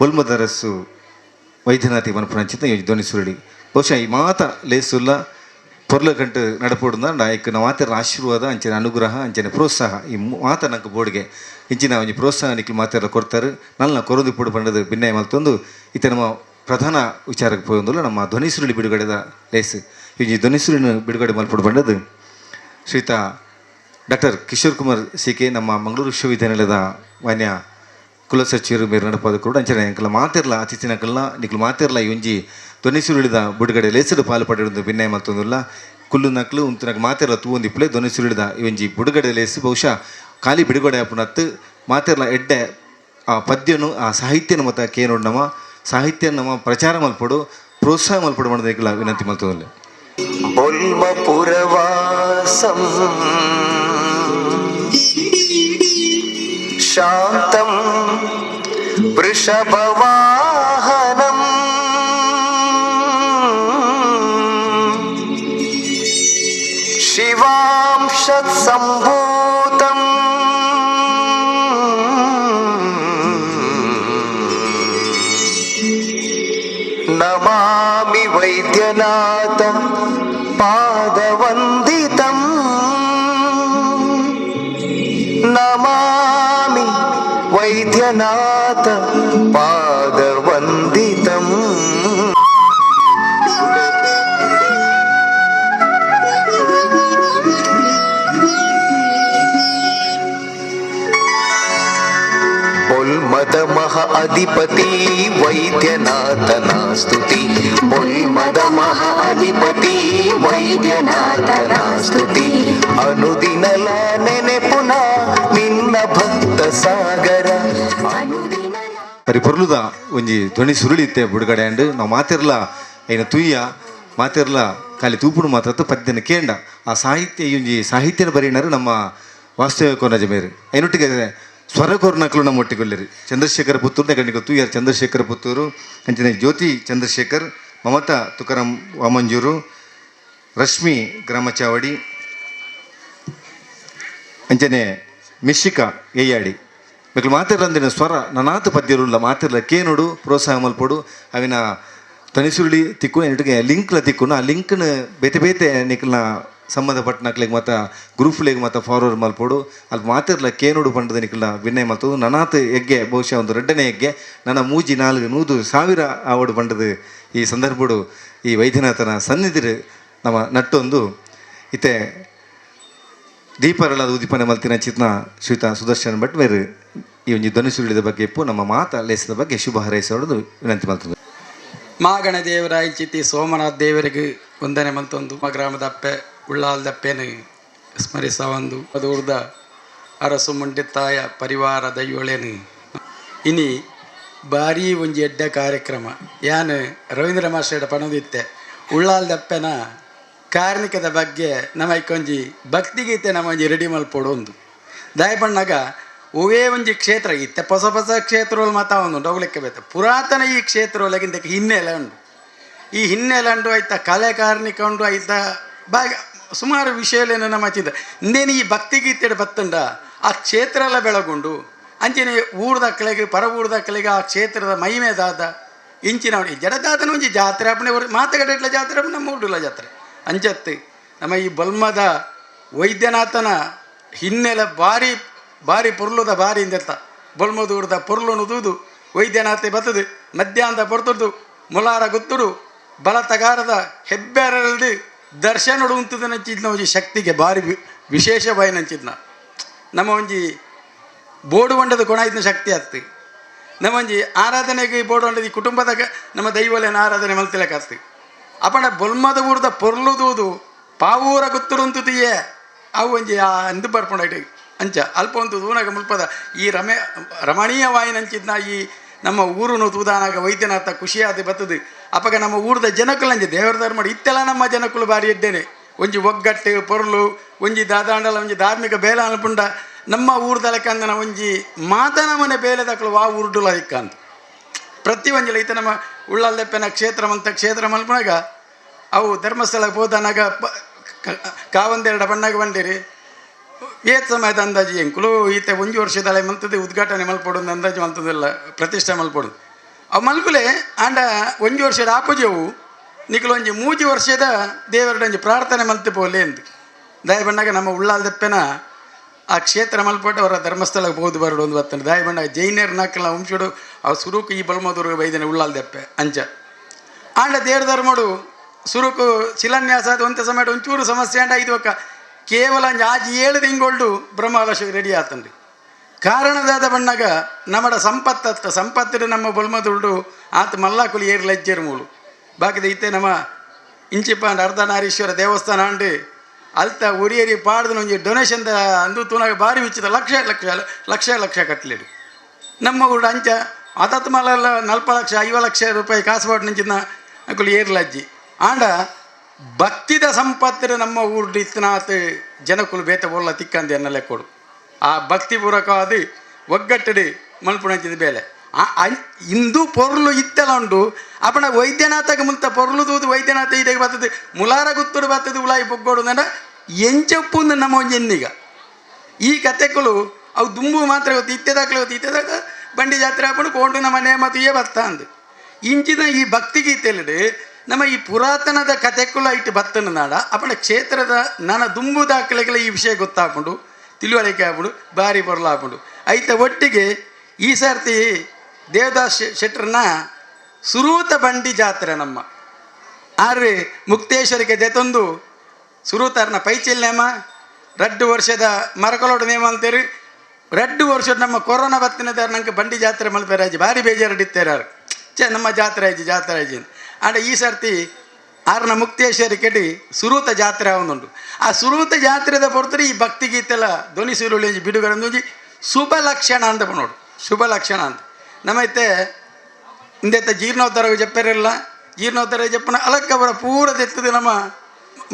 ಬೊಲ್ಮದ ರಸ್ಸು ವೈದ್ಯನಾಥಿ ಮನ್ಪುನಂಚಿತ ಈ ಧ್ವನಿ ಸುರುಳಿ. ಬಹುಶಃ ಈ ಮಾತ ಲೇಸುಲ್ಲ ಪೊರ್ಲ ಕಂಟು ನಡಪೋಡುಂದ ನಾಯಕ ಮಾತೆರ ಆಶೀರ್ವಾದ ಅಂಚನೆ ಅನುಗ್ರಹ ಅಂಚನೆ ಪ್ರೋತ್ಸಾಹ ಈ ಮಾತ ನಂಗೆ ಬೋರ್ಡ್ಗೆ ಇಂಚಿನ ಒಂಜಿ ಪ್ರೋತ್ಸಾಹ ನಿಕ್ಲು ಮಾತೆರ ಕೊಡ್ತಾರೆ ನನ್ನ ಕೊರದು ಪೋಡು ಪಂಡದು ಭಿನ್ನಯ ಮಲ್ತೊಂದು ಇತ್ತೆ ನಮ್ಮ ಪ್ರಧಾನ ವಿಚಾರಕ್ಕೆ ಪೋಯೊಂದುಲ್ಲ ನಮ್ಮ ಧ್ವನಿ ಸುರುಳಿ ಬಿಡುಗಡೆದ ಲೇಸ್. ಈ ಧ್ವನಿ ಸುರುಳಿನ ಬಿಡುಗಡೆ ಮಲ್ಪೊಡು ಪಂಡದು ಶ್ರೀತ doctor Kishore Kumar C K ನಮ್ಮ ಮಂಗಳೂರು ವಿಶ್ವವಿದ್ಯಾನಿಲಯದ ಮಾನ್ಯ ಕುಲಸಚಿವರು ಮೇರು ನಡಪಾದ ಕೂಡ ಅಂಚನೆ ಅಂಕಲ ಮಾತಿರ್ಲ ಅತಿಥಿನಕಲ್ನ ನಿಕ್ಲು ಮಾತಿರ್ಲ ಈ ಒಂಜಿ ಧ್ವನಿ ಸುರುಳಿದ ಬಿಡುಗಡೆ ಲೇಸಡು ಪಾಲು ಪಡೆಯುವುದು ಭಿನ್ನಯ ಮಲ್ತೊಂದುಲ್ಲ. ಕುಲ್ಲು ನಕ್ಲು ಉಂತುನಕ್ ಮಾತಿರ್ಲ ತೂವೊಂದಿಪ್ಪಲೆ ಧ್ವನಿ ಸುರುಳಿದ ಈ ಒಂಜಿ ಬಿಡುಗಡೆ ಲೇಸು ಬಹುಶಃ ಖಾಲಿ ಬಿಡುಗಡೆ ಆಪುನತ್ತು ಮಾತಿರ್ಲ ಎಡ್ಡೆ ಆ ಪದ್ಯನು ಆ ಸಾಹಿತ್ಯನ ಮತ ಕೇನೋಡು ನಮ್ಮ ಸಾಹಿತ್ಯ ನಮ್ಮ ಪ್ರಚಾರ ಮಲ್ಪೊಡು ಪ್ರೋತ್ಸಾಹ ಮಲ್ಪೊಡು ಮಾಡೋದಕ್ಕೆಲ್ಲ ವಿನಂತಿ ಮಲ್ತೊಂದುಲ್ಲ. ಬೊಲ್ಮಪುರವಾಸಂ ಶಾಂತಂ ವೃಷಭವಾಹನಂ ಶಿವಾಂಶತ್ಸಂಭೂತಂ ನಮಾಮಿ ವೈದ್ಯನಾಥ ಪಾದವಂದಿತಂ ನಮಾಮಿ ವೈದ್ಯನಾಥ ಪಾದವಂದಿತಂ. ಬೊಲ್ಮದ ಮಹ ಅಧಿಪತಿ ವೈದ್ಯನಾಥನ ಸ್ತುತಿ, ಬೊಲ್ಮದ ಮಹ ಅಧಿಪತಿ ವೈದ್ಯನಾಥನ ಸ್ತುತಿ. ಅನುದಿನಲ ನೆನೆಪುನ ನಿನ್ನ ಭಕ್ತ ಸಾಗರ ಅನುದಿನ ಬರಿ ಪೊರ್ಲುದ ಒಂಜಿ ಧ್ವನಿ ಸುರುಳಿ ಇತ್ತೆ ಬಿಡುಗಡೆ ಅಂಡ್ ನಾವು ಮಾತಿರ್ಲ ಐನ ತುಯ್ಯ ಮಾತಿರ್ಲ ಖಾಲಿ ತೂಪುಡು ಮಾತ್ರ ಪದ್ಯನ ಕೇಂಡ ಆ ಸಾಹಿತ್ಯ ಈ ಒಂಜಿ ಸಾಹಿತ್ಯನ ಬರೀನರು ನಮ್ಮ ವಾಸ್ತವ್ಯ ಕೊನಜ ಮೇರು ಐನೊಟ್ಟಿಗೆ ಸ್ವರ ಕೊರ್ನಕ್ಲು ನಮ್ಮ ಒಟ್ಟಿಗೊಲ್ಲಿರಿ ಚಂದ್ರಶೇಖರ ಪುತ್ತೂರು ನೆಗಣಿಗೆ ತೂಯರ್ ಚಂದ್ರಶೇಖರ ಪುತ್ತೂರು ಅಂಚನೆ ಜ್ಯೋತಿ ಚಂದ್ರಶೇಖರ್, ಮಮತಾ ತುಕಾರಾಮ್ ವಾಮಂಜೂರು, ರಶ್ಮಿ ಗ್ರಾಮಚಾವಡಿ, ಅಂಚನೆ ಮಿಶಿಕಾ ಏಯಾಡಿ. ಮೆಕ್ಲು ಮಾತಿರ್ಲಂದಿನ ಸ್ವರ ನನಾತು ಪದ್ಯರುಲ್ಲ ಮಾತಿರ್ಲ ಕೇನುಡು ಪ್ರೋತ್ಸಾಹ ಮಲ್ಪೊಡು ಅವಿನ ತನಿಸುರುಳಿ ತಿಕ್ಕು ಎನ್ನಿಟ್ಟಿಗೆ ಲಿಂಕ್ಲ ತಿಕ್ಕುನು ಆ ಲಿಂಕ್ನ ಬೇತೆ ಬೇತೆ ನಿಕ್ಲ್ನ ಸಂಬಂಧಪಟ್ಟನಕ್ಲೆಗ್ ಮತ್ತ ಗ್ರೂಪ್ಲೆಗ್ ಮತ್ತ ಫಾರ್ವರ್ಡ್ ಮಲ್ಪೊಡು ಅಲ್ಲಿ ಮಾತಿರ್ಲ ಕೇನುಡು ಪಂಡದ ನಿಕ್ಲ್ನ ವಿನಯ ಮಲ್ತದು. ನನಾತ್ ಎಗ್ಗೆ ಬಹುಶಃ ಒಂದು ರಡ್ಡನೇ ಎಗ್ಗೆ ನನ್ನ ಮೂಜಿ ನಾಲ್ಕು ನೂದು ಸಾವಿರ ಆವಡು ಪಂಡದು ಈ ಸಂದರ್ಭಡು ಈ ವೈದ್ಯನಾಥನ ಸನ್ನಿಧಿರು ನಮ್ಮ ನಟ್ಟೊಂದು ಇತ್ತೆ ದೀಪರಳದ ಉದೀಪನೆ ಮಲ್ತಿನ ಚಿತ್ನ ಶ್ರೀತ ಸುದರ್ಶನ್ ಭಟ್ ಮೇರು ಈ ಒಂಜಿ ಧ್ವನಿ ಸುರುಳಿದ ಬಗ್ಗೆ ಇಪ್ಪು ನಮ್ಮ ಮಾತ ಲೇಸದ ಬಗ್ಗೆ ಶುಭ ಹಾರೈಸೋದು ವಿನಂತಿ ಮಲ್ತದೆ. ಮಾಗಣ ದೇವರಾಯ ಚಿತ್ತಿ ಸೋಮನಾಥ ದೇವರಿಗೆ ವಂದನೆ ಮಲ್ತೊಂದು ಗ್ರಾಮದ ಅಪ್ಪೆ ಉಳ್ಳಾಲ್ದಪ್ಪೆನು ಸ್ಮರಿಸ ಒಂದು ಅದೂರ್ದ ಅರಸು ಮುಂಡಿತ್ತಾಯ ಪರಿವಾರ ದೈವಳೇನು. ಇನಿ ಭಾರೀ ಒಂಜಿ ಎಡ್ಡೆ ಕಾರ್ಯಕ್ರಮ ಯಾನ್ ರವೀಂದ್ರ ಮಾಸ್ಟರ್ ಪಣದಿತ್ತೆ ಉಳ್ಳಾಲ್ದಪ್ಪೆನ ಕಾರ್ಣಿಕದ ಬಗ್ಗೆ ನಮ್ಮ ಐಕೊಂಜಿ ಭಕ್ತಿಗೀತೆ ನಮ್ಮ ಒಂಜಿ ರೆಡಿ ಮಲ್ಪೊಡು ಒಂದು ದಯಪಣ್ಣಾಗ ಒವೇ ಒಂಜಿ ಕ್ಷೇತ್ರ ಇತ್ತೆ ಹೊಸ ಹೊಸ ಕ್ಷೇತ್ರಗಳು ಮಾತಾ ಒಂದು ಹೋಗ್ಲಿಕ್ಕೆ ಬೇಕು ಪುರಾತನ ಈ ಕ್ಷೇತ್ರ ಒಳಗಿಂದ ಹಿನ್ನೆಲೆ ಉಂಟು. ಈ ಹಿನ್ನೆಲೆ ಉಂಟು ಆಯ್ತಾ ಕಲೆ ಕಾರ್ಣಿಕ ಉಂಟು ಆಯ್ತಾ ಬಾಗ ಸುಮಾರು ವಿಷಯಲೇನು ನಮ್ಮ ಚಿಂತ ಇಂದೇನು ಈ ಭಕ್ತಿಗೀತೆ ಬತ್ತುಂಡ ಆ ಕ್ಷೇತ್ರ ಎಲ್ಲ ಬೆಳಗುಂಡು ಅಂಚನೆ ಊರ್ದಕ್ಕಳಿಗೆ ಪರ ಊರ್ದಕ್ಕಳಿಗೆ ಆ ಕ್ಷೇತ್ರದ ಮಹಿಮೆ ದಾದ ಇಂಚಿನ ಜಡದಾದನ ಒಂಜಿ ಜಾತ್ರೆ ಅಪ್ಪಣೆ ಮಾತುಕಟ್ಟೆ ಜಾತ್ರೆ ನಮ್ಮ ಊರುಲ ಜಾತ್ರೆ ಅಂಚತ್ತು ನಮ್ಮ ಈ ಬಲ್ಮದ ವೈದ್ಯನಾಥನ ಹಿನ್ನೆಲೆ ಭಾರಿ ಭಾರಿ ಪೊರ್ಲುದ ಭಾರಿ ಇಂದೆತ್ತ ಬೊಲ್ಮದೂರ್ದ ಪೊರ್ಲುನು ದೂದು ವೈದ್ಯನಾಥೆ ಬತ್ತದು ಮಧ್ಯಾಹ್ನದ ಪೊರ್ತುಡು ಮುಲಾರ ಗುತ್ತುಡು ಬಲತಗಾರದ ಹೆಬ್ಬೆರಲ್ದು ದರ್ಶನ ಉಂತದ ನಂಚಿದ್ನ ಒಂಜಿ ಶಕ್ತಿಗೆ ಭಾರಿ ವಿಶೇಷ ಬಾಯಿ ನಂಚಿದ್ನ ನಮ್ಮ ಒಂಜಿ ಬೋಡು ಬಂಡದ ಗುಣ ಇದ್ನ ಶಕ್ತಿ ಆತ್ತು. ನಮ್ಮ ಒಂಜಿ ಆರಾಧನೆಗೆ ಬೋಡು ಬಂಡದ ಈ ಕುಟುಂಬದ ನಮ್ಮ ದೈವಲೇನ ಆರಾಧನೆ ಮಲ್ತಿಲಕಾತ್ತು ಅಪಣ ಬೊಲ್ಮದ ಊರ್ದ ಪೊರ್ಲುದೂದು ಪಾವೂರ ಗುತ್ತುಡುಂತುದಿಯೇ ಅವು ಒಂಜಿ ಆ ಅಂದು ಬರ್ಪುಂಡು ಅಂಚ ಅಲ್ಪ ಒಂದು ತೂನಗ ಮುಲ್ಪದ ಈ ರಮೆ ರಮಣೀಯ ವಾಯಿನಂಚಿದ್ನ ಈ ನಮ್ಮ ಊರುನು ತೂದಾನಾಗ ವೈದ್ಯನಾಥ ಖುಷಿಯಾದ ಬತ್ತದು. ಅಪಗ ನಮ್ಮ ಊರ್ದ ಜನಕುಲಂಜಿ ದೇವರ ಧರ್ಮ ಇತ್ತೆಲ್ಲ ನಮ್ಮ ಜನಕುಲು ಬಾರಿ ಇದ್ದೇನೆ ಒಂಜಿ ಒಗ್ಗಟ್ಟು ಪೊರ್ಲು ಒಂಜಿ ದಾದಾಂಡಲ ಒಂಜಿ ಧಾರ್ಮಿಕ ಬೇಲ ಅನ್ಪುಂಡ ನಮ್ಮ ಊರ್ದಲಕಂದನ ಒಂಜಿ ಮಾತನ ಮನೆ ಬೇಲೆದಕ್ಲು ವಾ ಊರ್ಡುಲ ಇಕ್ಕಂತ ಪ್ರತಿ ಒಂಜಿಲ ಈತ ನಮ್ಮ ಉಳ್ಳಲ್ದೆಪ್ಪೆನ ಕ್ಷೇತ್ರ ಮಂತ ಕ್ಷೇತ್ರ ಮಲ್ಪುನಗ ಅವು ಧರ್ಮಸ್ಥಳ ಪೋದನಗ ಕಾವಂದೆರಡ ಬಣ್ಣಗ ಬಂದಿರಿ ಏತ್ ಸಮಯದ ಅಂದಾಜು ಎಂಕುಲು ಈತ ಒಂಜಿ ವರ್ಷದಲೆ ಮಲ್ತದೆ ಉದ್ಘಾಟನೆ ಮಲ್ಪೊಡು ಅಂದಾಜು ಮಲ್ತದಿಲ್ಲ ಪ್ರತಿಷ್ಠೆ ಮಲ್ಪೊಡು. ಅವು ಮಲ್ಪುಲೆ ಆಂಡ ಒಂಜಿ ವರ್ಷದ ಆಪುಜವು ನಿಕುಲು ಒಂಜಿ ಮೂಜಿ ವರ್ಷದ ದೇವರಡ ಒಂಜಿ ಪ್ರಾರ್ಥನೆ ಮಲ್ತು ಪೋಲೆ ಎಂದು ದಾಯ ಬಣ್ಣಗ ನಮ್ಮ ಉಳ್ಳಾಲ್ದೆಪ್ಪೆನ ಆ ಕ್ಷೇತ್ರ ಮಲ್ಪಟ್ಟು ಅವರ ಧರ್ಮಸ್ಥಳಕ್ಕೆ ಹೋದು ಬರಡು ಒಂದು ಬತ್ತನೆ ದಾಯ ಬಣ್ಣಗ ಜೈನರ್ ನಾಕಲ ವಂಶಡು ಅವು ಸುರುಕು ಈ ಬಲ್ಮದೂರು ಬೈದನೆ ಉಳ್ಳಾಲ್ದೆಪ್ಪೆ ಅಂಚ. ಆಂಡ ದೇವ್ರ ಧರ್ಮಡು ಸುರುಕು ಶಿಲಾನ್ಯಾಸ ಅದು ಒಂತೆ ಸಮಯ ಒಂಚೂರು ಸಮಸ್ಯೆ ಆಂಡ ಇದು ಒಕ್ಕ ಕೇವಲ ಒಂಜಿ ಆಜಿ 7 ತಿಂಗಳು ಬ್ರಹ್ಮಕಲಶ ರೆಡಿ ಆತಂಡ್ರಿ. ಕಾರಣದಾದ ಬಣ್ಣಗ ನಮ್ಮಡ ಸಂಪತ್ತತ್ತ ಸಂಪತ್ತಿನ ನಮ್ಮ ಬೊಲ್ಮದುಳ್ಡು ಆತ ಮಲ್ಲಾಕುಲಿ ಏರ್ ಲಜ್ಜೆರ್ ಮೂಲು ಬಾಕಿದ ಇತ್ತೆ ನಮ್ಮ ಇಂಚಿಪ್ಪ ಅಂಡ್ ಅರ್ಧನಾರೀಶ್ವರ ದೇವಸ್ಥಾನ ಅಂಡು ಅಲ್ತ ಉರಿಯರಿ ಪಾಡ್ದನ ಒಂಜಿ ಡೊನೇಷನ್ ಅಂದು ತೂನಾಗ ಭಾರಿ ವಿಚಿತ ಲಕ್ಷ ಲಕ್ಷ ಲಕ್ಷ ಲಕ್ಷ ಕಟ್ಲಿಡು. ನಮ್ಮ ಊರು ಅಂಚ ಆತತ್ ಮಲ್ಲ 40 ಲಕ್ಷ 50 ಲಕ್ಷ ರೂಪಾಯಿ ಕಾಸು ನಿಂಚಿನ ಅಕುಲು ಏರ್ಲಜ್ಜಿ. ಆಂಡ ಭಕ್ತಿದ ಸಂಪತ್ತಿನ ನಮ್ಮ ಊರು ಇತ್ತನಾತ್ ಜನಕುಲು ಬೇತ ಬೋಲ್ಲ ತಿಕ್ಕಂದು ಎನ್ನಲೆ ಕೊಡು. ಆ ಭಕ್ತಿ ಪೂರ್ವಕ ಅದು ಒಗ್ಗಟ್ಟಡಿ ಮಲ್ಪುಣಂಚಿದ ಬೇಲೆ ಇಂದು ಪೊರ್ಲು ಇತ್ತೆಲ್ಲ ಉಂಟು. ಅಪಣ ವೈದ್ಯನಾಥಗೆ ಮುಂತ ಪೊರ್ಲು ತೂದು ವೈದ್ಯನಾಥ ಇದಕ್ಕೆ ಬರ್ತದೆ ಮುಲಾರ ಗುತ್ತುಡು ಬರ್ತದೆ ಉಲಾಯಿ ಬೊಗ್ಗೋಡು ಅಂದ ಎಂಚಪ್ಪು ನಮ್ಮ ಒಂಜಿ ಎನ್ನಿಗ ಈ ಕತೆಗಳು ಅವು ದುಂಬು ಮಾತ್ರ ಗೊತ್ತು ಇತ್ತೆದಾಕ್ಲೆ ಗೊತ್ತು ಇತ್ತೆದಾಕ ಬಂಡಿ ಜಾತ್ರೆ ಹಾಕೊಂಡು ಕೊಂಡು ನಮ್ಮ ಮನೆ ಮತ್ತು ಏ ಬತ್ತ ಅಂದು ಇಂಚಿನ ಈ ಭಕ್ತಿಗೀತೆಯಲ್ಲಿ ನಮ್ಮ ಈ ಪುರಾತನದ ಕತೆಕುಲ ಇಟ್ಟು ಬತ್ತನ ನಾಡ ಅಪಣ ಕ್ಷೇತ್ರದ ನನ್ನ ದುಂಬು ದಾಖಲೆಗಳ ಈ ವಿಷಯ ಗೊತ್ತಾಕೊಂಡು ತಿಳುವಳಿಕೆ ಆಗ್ಬಿಡು ಭಾರಿ ಬರಲಾಕೊಂಡು ಐತ ಒಟ್ಟಿಗೆ ಈ ಸರ್ತಿ ದೇವದಾಸ್ ಶೆಟ್ಟರ್ನ ಸುರೂತ ಬಂಡಿ ಜಾತ್ರೆ ನಮ್ಮ ಆರು ಮುಕ್ತೇಶ್ವರಿಗೆ ಜೊತೊಂದು ಸುರೂತಾರ್ನ ಪೈಚಿಲ್ ನೇಮ 2 ವರ್ಷದ ಮರಕಲೋಡು ನೇಮ ಅಂತೇರಿ 2 ವರ್ಷದ ನಮ್ಮ ಕೊರೋನಾ ಬತ್ತಿನದಾರ ನಂಗೆ ಬಂಡಿ ಜಾತ್ರೆ ಮಲ್ಪೆರಾಜಿ ಭಾರಿ ಬೇಜಾರು ಛೇ ನಮ್ಮ ಜಾತ್ರೆ ಆಯ್ತು ಜಾತ್ರೆ ಆಯ್ತು. ಆಂಡ ಈ ಸರ್ತಿ ಆರ್ನ ಮುಕ್ತೇಶ್ವರಿ ಕೆಡಿ ಸುರೂತ ಜಾತ್ರೆ ಒಂದುಂಟು. ಆ ಸುರೂತ ಜಾತ್ರೆದ ಪೊರ್ತರು ಈ ಭಕ್ತಿಗೀತೆಲ್ಲ ಧ್ವನಿ ಸುರುಳಿ ಬಿಡುಗಡೆ ಒಂಜಿ ಶುಭ ಲಕ್ಷಣ ಅಂತ ನೋಡು ಶುಭ ಲಕ್ಷಣ ಅಂತ ನಮ್ಮೈತೆ ಇಂದೆತ್ತ ಜೀರ್ಣೋದ್ಧಾರ ಜಪ್ಪರಿಲ್ಲ ಜೀರ್ಣೋದ್ಧಾರ ಜಪ್ಪನ ಅಲಕ್ಕವರ ಪೂರ ತೆತ್ತದೆ ನಮ್ಮ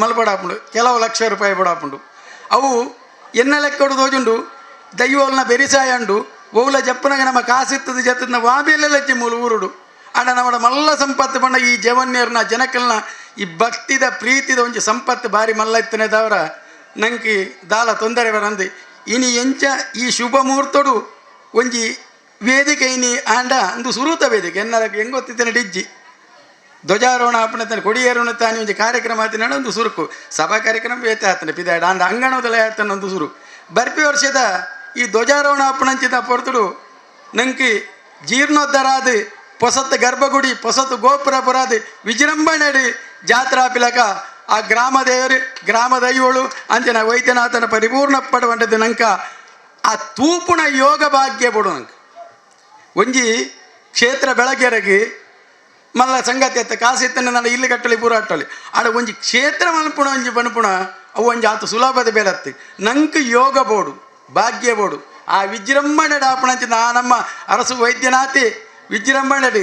ಮಲ್ಪಡಾಪುಂಡು ಕೆಲವು ಲಕ್ಷ ರೂಪಾಯಿ ಬಡಾಪುಂಡು ಅವು ಎನ್ನ ಲೆಕ್ಕಡು ತೋಜುಂಡು ದೈವೋಲ್ನ ಬೆರಿಸಾಯಂಡು ಓವುಲ ಜಪ್ಪನಾಗ ನಮ್ಮ ಕಾಸಿತ್ತದ ಜತ್ತದ ವಾಬಿಯಲ್ಲೆಲ್ಲ ಮೂಲ ಊರುಡು. ಆಂಡ ನಮ್ಮ ಮಲ್ಲ ಸಂಪತ್ತು ಬಣ್ಣ ಈ ಜವನ್ಯರ್ನ ಜನಕಲ್ನ ಈ ಭಕ್ತಿದ ಪ್ರೀತಿದ ಒಂಜಿ ಸಂಪತ್ತು ಭಾರಿ ಮಲ್ಲ ಇತ್ತನೇ ತವರ ನಂಗೆ ದಾಲ ತೊಂದರೆ ಬರಂದು ಇನಿ ಎಂಚ ಈ ಶುಭ ಮುಹೂರ್ತಡು ಒಂಜಿ ವೇದಿಕೆ ಇನಿ ಆಂಡ ಅಂದು ಸುರೂತ ವೇದಿಕೆ ಎನ್ನರ ಹೆಂಗೊತ್ತಿದ್ದೇನೆ ಡಿಜ್ಜಿ ಧ್ವಜಾರೋಹಣ ಆಪಣೆ ಕೊಡಿಯೇರೋಣ ತಾನಿ ಒಂಜಿ ಕಾರ್ಯಕ್ರಮ ಆತಿನ ಒಂದು ಸುರುಕು ಸಭಾ ಕಾರ್ಯಕ್ರಮ ಬೇತೆ ಆತನೆ ಪಿದಾಡ ಆಂಡ ಅಂಗಣದಲ್ಲ ಆತನ ಒಂದು ಸುರು ಬರ್ಪಿ ವರ್ಷದ ಈ ಧ್ವಜಾರೋಹಣ ಅಪ್ಪಣಂಚಿದ ಪೊರ್ತುಡು ನಂಗೆ ಜೀರ್ಣೋದ್ಧಾರ ಆದ ಪೊಸತ್ತು ಗರ್ಭಗುಡಿ ಪೊಸತ್ತು ಗೋಪುರ ಪುರಾದ ವಿಜೃಂಭಣೆಡಿ ಜಾತ್ರಾ ಪಿಲಕ ಆ ಗ್ರಾಮ ದೇವರು ಗ್ರಾಮ ದೈವಳು ಅಂಚಿನ ವೈದ್ಯನಾಥನ ಪರಿಪೂರ್ಣ ಪಡುವಂಟದ್ದು ನಂಕ ಆ ತೂಪುಣ ಯೋಗ ಭಾಗ್ಯ ಬಿಡು ನಂಗೆ ಒಂಜಿ ಕ್ಷೇತ್ರ ಬೆಳಗೆರಗಿ ಮಲ್ಲ ಸಂಗತಿ ಅತ್ತ ಕಾಸಿತ್ತನ್ನ ನಾನು ಇಲ್ಲಿ ಕಟ್ಟಲಿ ಪೂರ ಅಟ್ಟಲಿ ಆಡ ಒಂಜಿ ಕ್ಷೇತ್ರ ಮಲ್ಪುಣ ಒಂಜಿ ಬಣಪುಣ ಅವು ಒಂಜಿ ಆತ ಸುಲಭದ ಬೇಲತ್ತು ನಂಗೆ ಯೋಗ ಬೋಡು ಭಾಗ್ಯ ಬೋಡು ಆ ವಿಜೃಂಭಣೆ ಡಾಪಣಂಚಿ ನಾ ನಮ್ಮ ಅರಸು ವೈದ್ಯನಾಥಿ ವಿಜೃಂಭಣೆಡು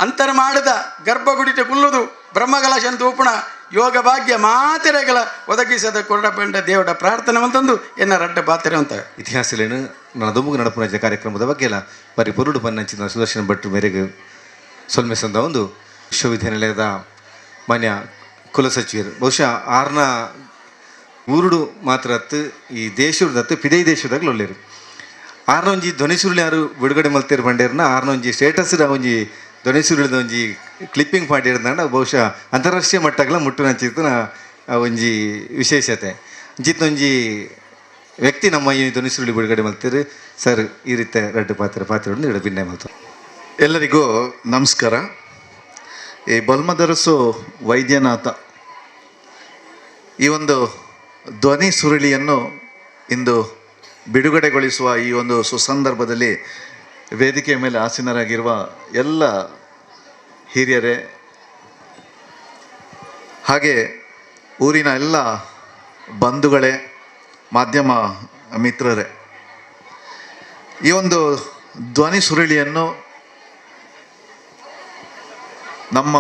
ಅಂತರ ಮಾಡದ ಗರ್ಭಗುಡಿಟ ಕುಲ್ಲುದು ಬ್ರಹ್ಮಕಲಶನ್ ತೂಪುಣ ಯೋಗ ಭಾಗ್ಯ ಮಾತೆರೆಗಳ ಒದಗಿಸದ ಕೊರಡಪಂಡ ದೇವಡ ಪ್ರಾರ್ಥನೆ ಅಂತಂದು ಎನ್ನ ರಡ್ಡ ಪಾತ್ರೆ ಅಂತ. ಇತಿಹಾಸಲೇನು ನನ್ನ ದುಂಬುಗು ನಡಪುನ ಕಾರ್ಯಕ್ರಮದ ಬಗ್ಗೆ ಎಲ್ಲ ಬರಿ ಪೊರುಡು ಪನ್ನಂಚಿನ ಸುದರ್ಶನ ಭಟ್ರು ಮೇರೆಗೆ ಸೊಲ್ಮೆಸಂದ ಒಂದು ವಿಶ್ವವಿದ್ಯಾನಿಲಯದ ಮಾನ್ಯ ಕುಲಸಚಿವರು ಬಹುಶಃ ಆರ್ನ ಊರುಡು ಮಾತ್ರ ಅತ್ತು ಈ ದೇಶದತ್ತು ಪಿದೈ ದೇಶದಾಗಲೂ ಒಳ್ಳೆಯರು ಆರ್ನ ಒಂಜಿ ಧ್ವನಿ ಸುರುಳಿ ಯಾರು ಬಿಡುಗಡೆ ಮಲ್ತೇರು ಬಂಡೇರ್ನ ಆರ್ನ ಒಂಜಿ ಸ್ಟೇಟಸ್ ಒಂಜಿ ಧ್ವನಿ ಸುರುಳಿದ ಒಂಜಿ ಕ್ಲಿಪ್ಪಿಂಗ್ ಪಾಡಿರ್ದಾಂಡ ಬಹುಶಃ ಅಂತಾರಾಷ್ಟ್ರೀಯ ಮಟ್ಟಗಳ ಮುಟ್ಟುನಂಚಿತ್ತಿನ ಒಂಜಿ ವಿಶೇಷತೆ. ಒಂಜಿ ವ್ಯಕ್ತಿ ನಮ್ಮ ಈ ಧ್ವನಿ ಸುರುಳಿ ಬಿಡುಗಡೆ ಮಲ್ತೇರು ಸರ್ ಈ ರೀತಿ ರಡ್ಡು ಪಾತ್ರ ಪಾತ್ರ ಇಡ ಭಿನ್ನ ಮಲ್ತು. ಎಲ್ಲರಿಗೂ ನಮಸ್ಕಾರ. ಈ ಬಲ್ಮದರಸು ವೈದ್ಯನಾಥ ಈ ಒಂದು ಧ್ವನಿ ಸುರುಳಿಯನ್ನು ಇಂದು ಬಿಡುಗಡೆಗೊಳಿಸುವ ಈ ಒಂದು ಸುಸಂದರ್ಭದಲ್ಲಿ ವೇದಿಕೆಯ ಮೇಲೆ ಆಸೀನರಾಗಿರುವ ಎಲ್ಲ ಹಿರಿಯರೇ, ಹಾಗೆ ಊರಿನ ಎಲ್ಲ ಬಂಧುಗಳೇ, ಮಾಧ್ಯಮ ಮಿತ್ರರೇ, ಈ ಒಂದು ಧ್ವನಿ ಸುರುಳಿಯನ್ನು ನಮ್ಮ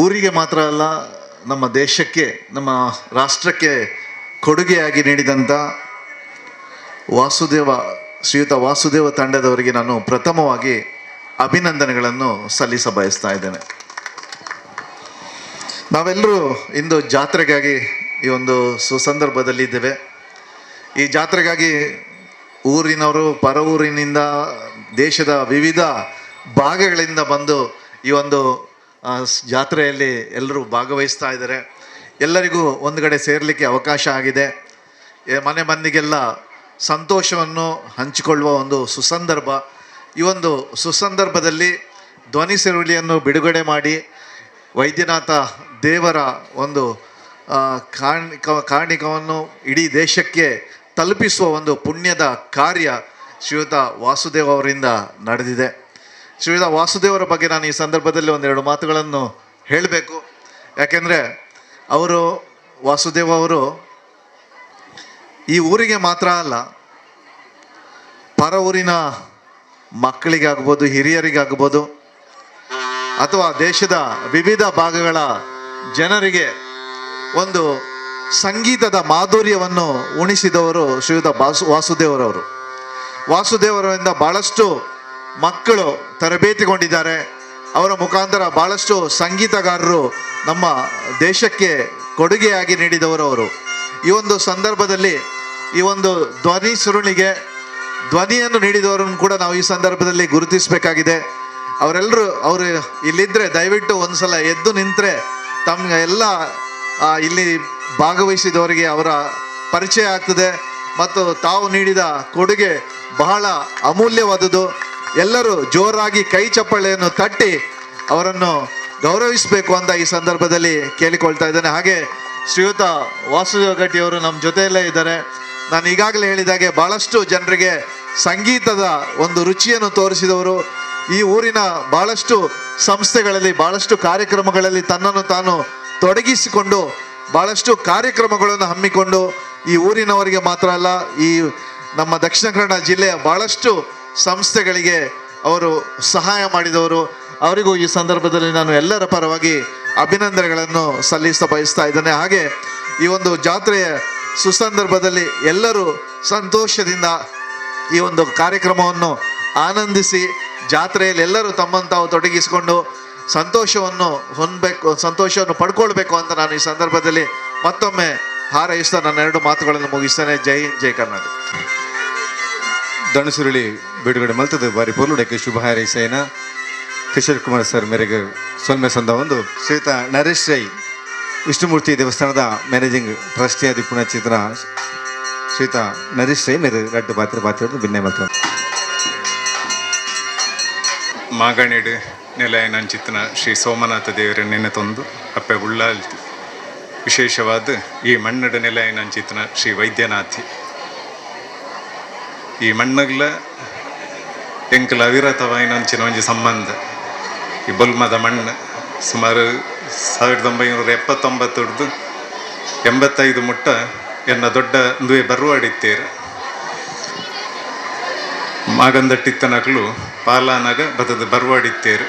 ಊರಿಗೆ ಮಾತ್ರ ಅಲ್ಲ, ನಮ್ಮ ದೇಶಕ್ಕೆ, ನಮ್ಮ ರಾಷ್ಟ್ರಕ್ಕೆ ಕೊಡುಗೆಯಾಗಿ ನೀಡಿದಂಥ ವಾಸುದೇವ ಶ್ರೀಯುತ ವಾಸುದೇವ ತಂಡದವರಿಗೆ ನಾನು ಪ್ರಥಮವಾಗಿ ಅಭಿನಂದನೆಗಳನ್ನು ಸಲ್ಲಿಸ ಬಯಸ್ತಾ ಇದ್ದೇನೆ. ನಾವೆಲ್ಲರೂ ಇಂದು ಜಾತ್ರೆಗಾಗಿ ಈ ಒಂದು ಸುಸಂದರ್ಭದಲ್ಲಿ ಇದ್ದೇವೆ. ಈ ಜಾತ್ರೆಗಾಗಿ ಊರಿನವರು, ಪರ ಊರಿನಿಂದ, ದೇಶದ ವಿವಿಧ ಭಾಗಗಳಿಂದ ಬಂದು ಈ ಒಂದು ಜಾತ್ರೆಯಲ್ಲಿ ಎಲ್ಲರೂ ಭಾಗವಹಿಸ್ತಾ ಇದ್ದಾರೆ. ಎಲ್ಲರಿಗೂ ಒಂದು ಕಡೆ ಸೇರಲಿಕ್ಕೆ ಅವಕಾಶ ಆಗಿದೆ. ಮನೆ ಮಂದಿಗೆಲ್ಲ ಸಂತೋಷವನ್ನು ಹಂಚಿಕೊಳ್ಳುವ ಒಂದು ಸುಸಂದರ್ಭ. ಈ ಒಂದು ಸುಸಂದರ್ಭದಲ್ಲಿ ಧ್ವನಿ ಸುರುಳಿಯನ್ನು ಬಿಡುಗಡೆ ಮಾಡಿ ವೈದ್ಯನಾಥ ದೇವರ ಒಂದು ಕಾಣಿಕವನ್ನು ಇಡೀ ದೇಶಕ್ಕೆ ತಲುಪಿಸುವ ಒಂದು ಪುಣ್ಯದ ಕಾರ್ಯ ಶ್ರೀಯುತ ವಾಸುದೇವ್ ಅವರಿಂದ ನಡೆದಿದೆ. ಶ್ರೀಯುತ ವಾಸುದೇವರ ಬಗ್ಗೆ ನಾನು ಈ ಸಂದರ್ಭದಲ್ಲಿ ಒಂದೆರಡು ಮಾತುಗಳನ್ನು ಹೇಳಬೇಕು. ಯಾಕೆಂದರೆ ಅವರು, ವಾಸುದೇವ ಅವರು ಈ ಊರಿಗೆ ಮಾತ್ರ ಅಲ್ಲ, ಪರ ಊರಿನ ಮಕ್ಕಳಿಗಾಗ್ಬೋದು, ಹಿರಿಯರಿಗಾಗ್ಬೋದು, ಅಥವಾ ದೇಶದ ವಿವಿಧ ಭಾಗಗಳ ಜನರಿಗೆ ಒಂದು ಸಂಗೀತದ ಮಾಧುರ್ಯವನ್ನು ಉಣಿಸಿದವರು ಶ್ರೀಯುತ ವಾಸುದೇವರವರು. ವಾಸುದೇವರಿಂದ ಭಾಳಷ್ಟು ಮಕ್ಕಳು ತರಬೇತಿಗೊಂಡಿದ್ದಾರೆ. ಅವರ ಮುಖಾಂತರ ಭಾಳಷ್ಟು ಸಂಗೀತಗಾರರು ನಮ್ಮ ದೇಶಕ್ಕೆ ಕೊಡುಗೆಯಾಗಿ ನೀಡಿದವರು ಅವರು. ಈ ಒಂದು ಸಂದರ್ಭದಲ್ಲಿ ಈ ಒಂದು ಧ್ವನಿ ಸುರುಳಿಗೆ ಧ್ವನಿಯನ್ನು ನೀಡಿದವರನ್ನು ಕೂಡ ನಾವು ಈ ಸಂದರ್ಭದಲ್ಲಿ ಗುರುತಿಸಬೇಕಾಗಿದೆ. ಅವರೆಲ್ಲರೂ, ಅವರು ಇಲ್ಲಿದ್ದರೆ ದಯವಿಟ್ಟು ಒಂದ್ಸಲ ಎದ್ದು ನಿಂತರೆ ತಮಗೆ ಎಲ್ಲ ಇಲ್ಲಿ ಭಾಗವಹಿಸಿದವರಿಗೆ ಅವರ ಪರಿಚಯ ಆಗ್ತದೆ ಮತ್ತು ತಾವು ನೀಡಿದ ಕೊಡುಗೆ ಬಹಳ ಅಮೂಲ್ಯವಾದುದು. ಎಲ್ಲರೂ ಜೋರಾಗಿ ಕೈ ಚಪ್ಪಾಳೆಯನ್ನು ತಟ್ಟಿ ಅವರನ್ನು ಗೌರವಿಸಬೇಕು ಅಂತ ಈ ಸಂದರ್ಭದಲ್ಲಿ ಕೇಳಿಕೊಳ್ತಾ ಇದ್ದೇನೆ. ಹಾಗೆ ಶ್ರೀಯುತ ವಾಸುದೇವ ಗಟ್ಟಿಯವರು ನಮ್ಮ ಜೊತೆಯಲ್ಲೇ ಇದ್ದಾರೆ. ನಾನು ಈಗಾಗಲೇ ಹೇಳಿದಾಗೆ ಭಾಳಷ್ಟು ಜನರಿಗೆ ಸಂಗೀತದ ಒಂದು ರುಚಿಯನ್ನು ತೋರಿಸಿದವರು. ಈ ಊರಿನ ಭಾಳಷ್ಟು ಸಂಸ್ಥೆಗಳಲ್ಲಿ, ಭಾಳಷ್ಟು ಕಾರ್ಯಕ್ರಮಗಳಲ್ಲಿ ತನ್ನನ್ನು ತಾನು ತೊಡಗಿಸಿಕೊಂಡು ಭಾಳಷ್ಟು ಕಾರ್ಯಕ್ರಮಗಳನ್ನು ಹಮ್ಮಿಕೊಂಡು ಈ ಊರಿನವರಿಗೆ ಮಾತ್ರ ಅಲ್ಲ, ಈ ನಮ್ಮ ದಕ್ಷಿಣ ಕನ್ನಡ ಜಿಲ್ಲೆಯ ಭಾಳಷ್ಟು ಸಂಸ್ಥೆಗಳಿಗೆ ಅವರು ಸಹಾಯ ಮಾಡಿದವರು. ಅವರಿಗೂ ಈ ಸಂದರ್ಭದಲ್ಲಿ ನಾನು ಎಲ್ಲರ ಪರವಾಗಿ ಅಭಿನಂದನೆಗಳನ್ನು ಸಲ್ಲಿಸ ಬಯಸ್ತಾ ಇದ್ದೇನೆ. ಹಾಗೆ ಈ ಒಂದು ಜಾತ್ರೆಯ ಸುಸಂದರ್ಭದಲ್ಲಿ ಎಲ್ಲರೂ ಸಂತೋಷದಿಂದ ಈ ಒಂದು ಕಾರ್ಯಕ್ರಮವನ್ನು ಆನಂದಿಸಿ ಜಾತ್ರೆಯಲ್ಲಿ ಎಲ್ಲರೂ ತಮ್ಮನ್ನು ತಾವು ತೊಡಗಿಸಿಕೊಂಡು ಸಂತೋಷವನ್ನು ಹೊಂದಬೇಕು, ಸಂತೋಷವನ್ನು ಪಡ್ಕೊಳ್ಬೇಕು ಅಂತ ನಾನು ಈ ಸಂದರ್ಭದಲ್ಲಿ ಮತ್ತೊಮ್ಮೆ ಹಾರೈಸ್ತಾ ನನ್ನ ಎರಡು ಮಾತುಗಳನ್ನು ಮುಗಿಸ್ತೇನೆ. ಜೈ ಹಿಂದ್, ಜೈ ಕರ್ನಾಟಕ. ಧನುಸುರುಳಿ ಬಿಡುಗಡೆ ಮಲ್ತದ ಬಾರಿ ಪೊರ್ಲುಡಕ್ಕೆ ಶುಭ ಹಾರೈಸೇನ ಕಿಶೋರ್ ಕುಮಾರ್ ಸರ್ ಮೇರೆಗೆ ಸೊಲ್ಮೆ ಸಂದ ಒಂದು ಶ್ರೀಯುತ ನರೇಶ್ ರೈ, ವಿಷ್ಣುಮೂರ್ತಿ ದೇವಸ್ಥಾನದ ಮ್ಯಾನೇಜಿಂಗ್ ಟ್ರಸ್ಟಿ ಆದಿ ಪುಣಚಿತ್ರ ಶ್ರೀಯುತ ನರೇಶ್ ರೈ ಮೇರೆ ರಡ್ಡು ಪಾತ್ರ ಪಾತ್ರ ಭಿನ್ನ ಮಲ್ತ. ಮಾಗಣಿಡು ನೆಲಯನಂಚಿತ್ತನ ಶ್ರೀ ಸೋಮನಾಥ ದೇವರ ನೆನೆತೊಂದು ಅಪ್ಪೆ ಉಳ್ಳಾಲ್ತಿ, ವಿಶೇಷವಾದ ಈ ಮಣ್ಣಡ ನೆಲಯನಂಚಿತ್ತನ ಶ್ರೀ ವೈದ್ಯನಾಥಿ. ಈ ಮಣ್ಣಗ್ಲ ಎಂಕಲ ಅವಿರತವಾಯಿನಂಚಿನ ಒಂಜಿ ಸಂಬಂಧ. ಈ ಬೊಲ್ಮದ ಮಣ್ಣು ಸುಮಾರು 1979 85 ಮುಟ್ಟ ಎನ್ನ ದೊಡ್ಡ ಒಂದುವೆ ಬರುವಾಡಿತ್ತೇರು. ಮಾಗಂದಟ್ಟಿತ್ತನಕ್ಲು ಪಾಲಾನಾಗ ಬತ್ತದ ಬರ್ವಾಡಿತ್ತೇರು.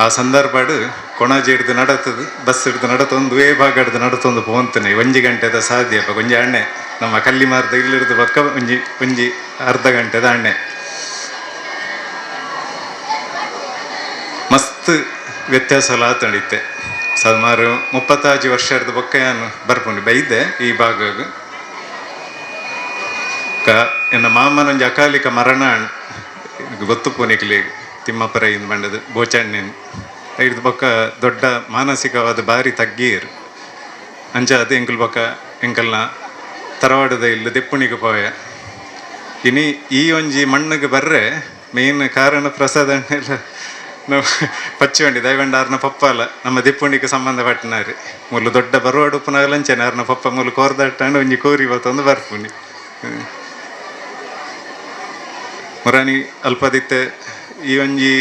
ಆ ಸಂದರ್ಭಡ್ ಕೊಣಾಜೆ ಹಿಡ್ದು ನಡತದು, ಬಸ್ ಹಿಡ್ದು ನಡತೊಂದು ವೇ ಭಾಗ ಹಿಡ್ದು ನಡತೊಂದು ಪೋಂತನೆ ಒಂಜಿ ಗಂಟೆದ ಸಾಧ್ಯ ಒಂಜಿ ಅಣ್ಣೆ ನಮ್ಮ ಕಲ್ಲಿಮಾರ್ದ ಇಲ್ಲಿಡ್ದು ಬಕ್ಕ ಒಂಜಿ ಒಂಜಿ ಅರ್ಧ ಗಂಟೆದ ಅಣ್ಣೆ. ಮಸ್ತ್ ವ್ಯತ್ಯಾಸ ಆತಡಿತ್ತೆ. ಸುಮಾರು 35 ವರ್ಷದ ಬೊಕ್ಕ ಯಾನು ಬರ್ಪುಂಡು ಬೈದೆ ಈ ಭಾಗಗ್. ಕ ಎನ್ನ ಮಾಮನೊಂಜಿ ಅಕಾಲಿಕ ಮರಣ ಗೊತ್ತುಪು ನಿಕ್ಲಿ ತಿಮ್ಮಪ್ಪರ ಇಂದ್ ಬಂಡದು ಬೋಚಣ್ಣನ್. ಐಡ್ದ್ ಬೊಕ್ಕ ದೊಡ್ಡ ಮಾನಸಿಕವಾದ ಬಾರಿ ತಗ್ಗೀರ್. ಅಂಚ ಅದು ಎಂಕಲ್ ಬೊಕ್ಕ ಎಂಕಲ್ನ ತರವಾಡದ ಇಲ್ಲ ದೆಪ್ಪುಣಿಗೆ ಪೋಯ. ಇನಿ ಈ ಒಂಜಿ ಮಣ್ಣಿಗೆ ಬರ್ರೆ ಮೇನ್ ಕಾರಣ ಪ್ರಸಾದ ಅಣ್ಣೆಲ್ಲ ನಾವು ಪಚ್ಚುವಂಡಿ ದಯವಂಡ ಆರ್ನ ಪಪ್ಪ ಅಲ್ಲ, ನಮ್ಮ ದೆಪ್ಪುಣಿಗೆ ಸಂಬಂಧಪಟ್ಟನಾರಿ. ಮೂಲು ದೊಡ್ಡ ಬರುವಾಡು ಉಪ್ಪುನಾಗಲಂಚನೆ ಆರ್ನ ಪಪ್ಪ ಮೂಲು ಕೋರ್ದಟ್ಟಾಂಡ ಒಂಜಿ ಕೋರಿ ಬತ್ತೊಂದು ಬರ್ಪುನಿ. ಮುರಾನಿ ಅಲ್ಪದಿತ್ತೆ ಈ ಒಂಜಿ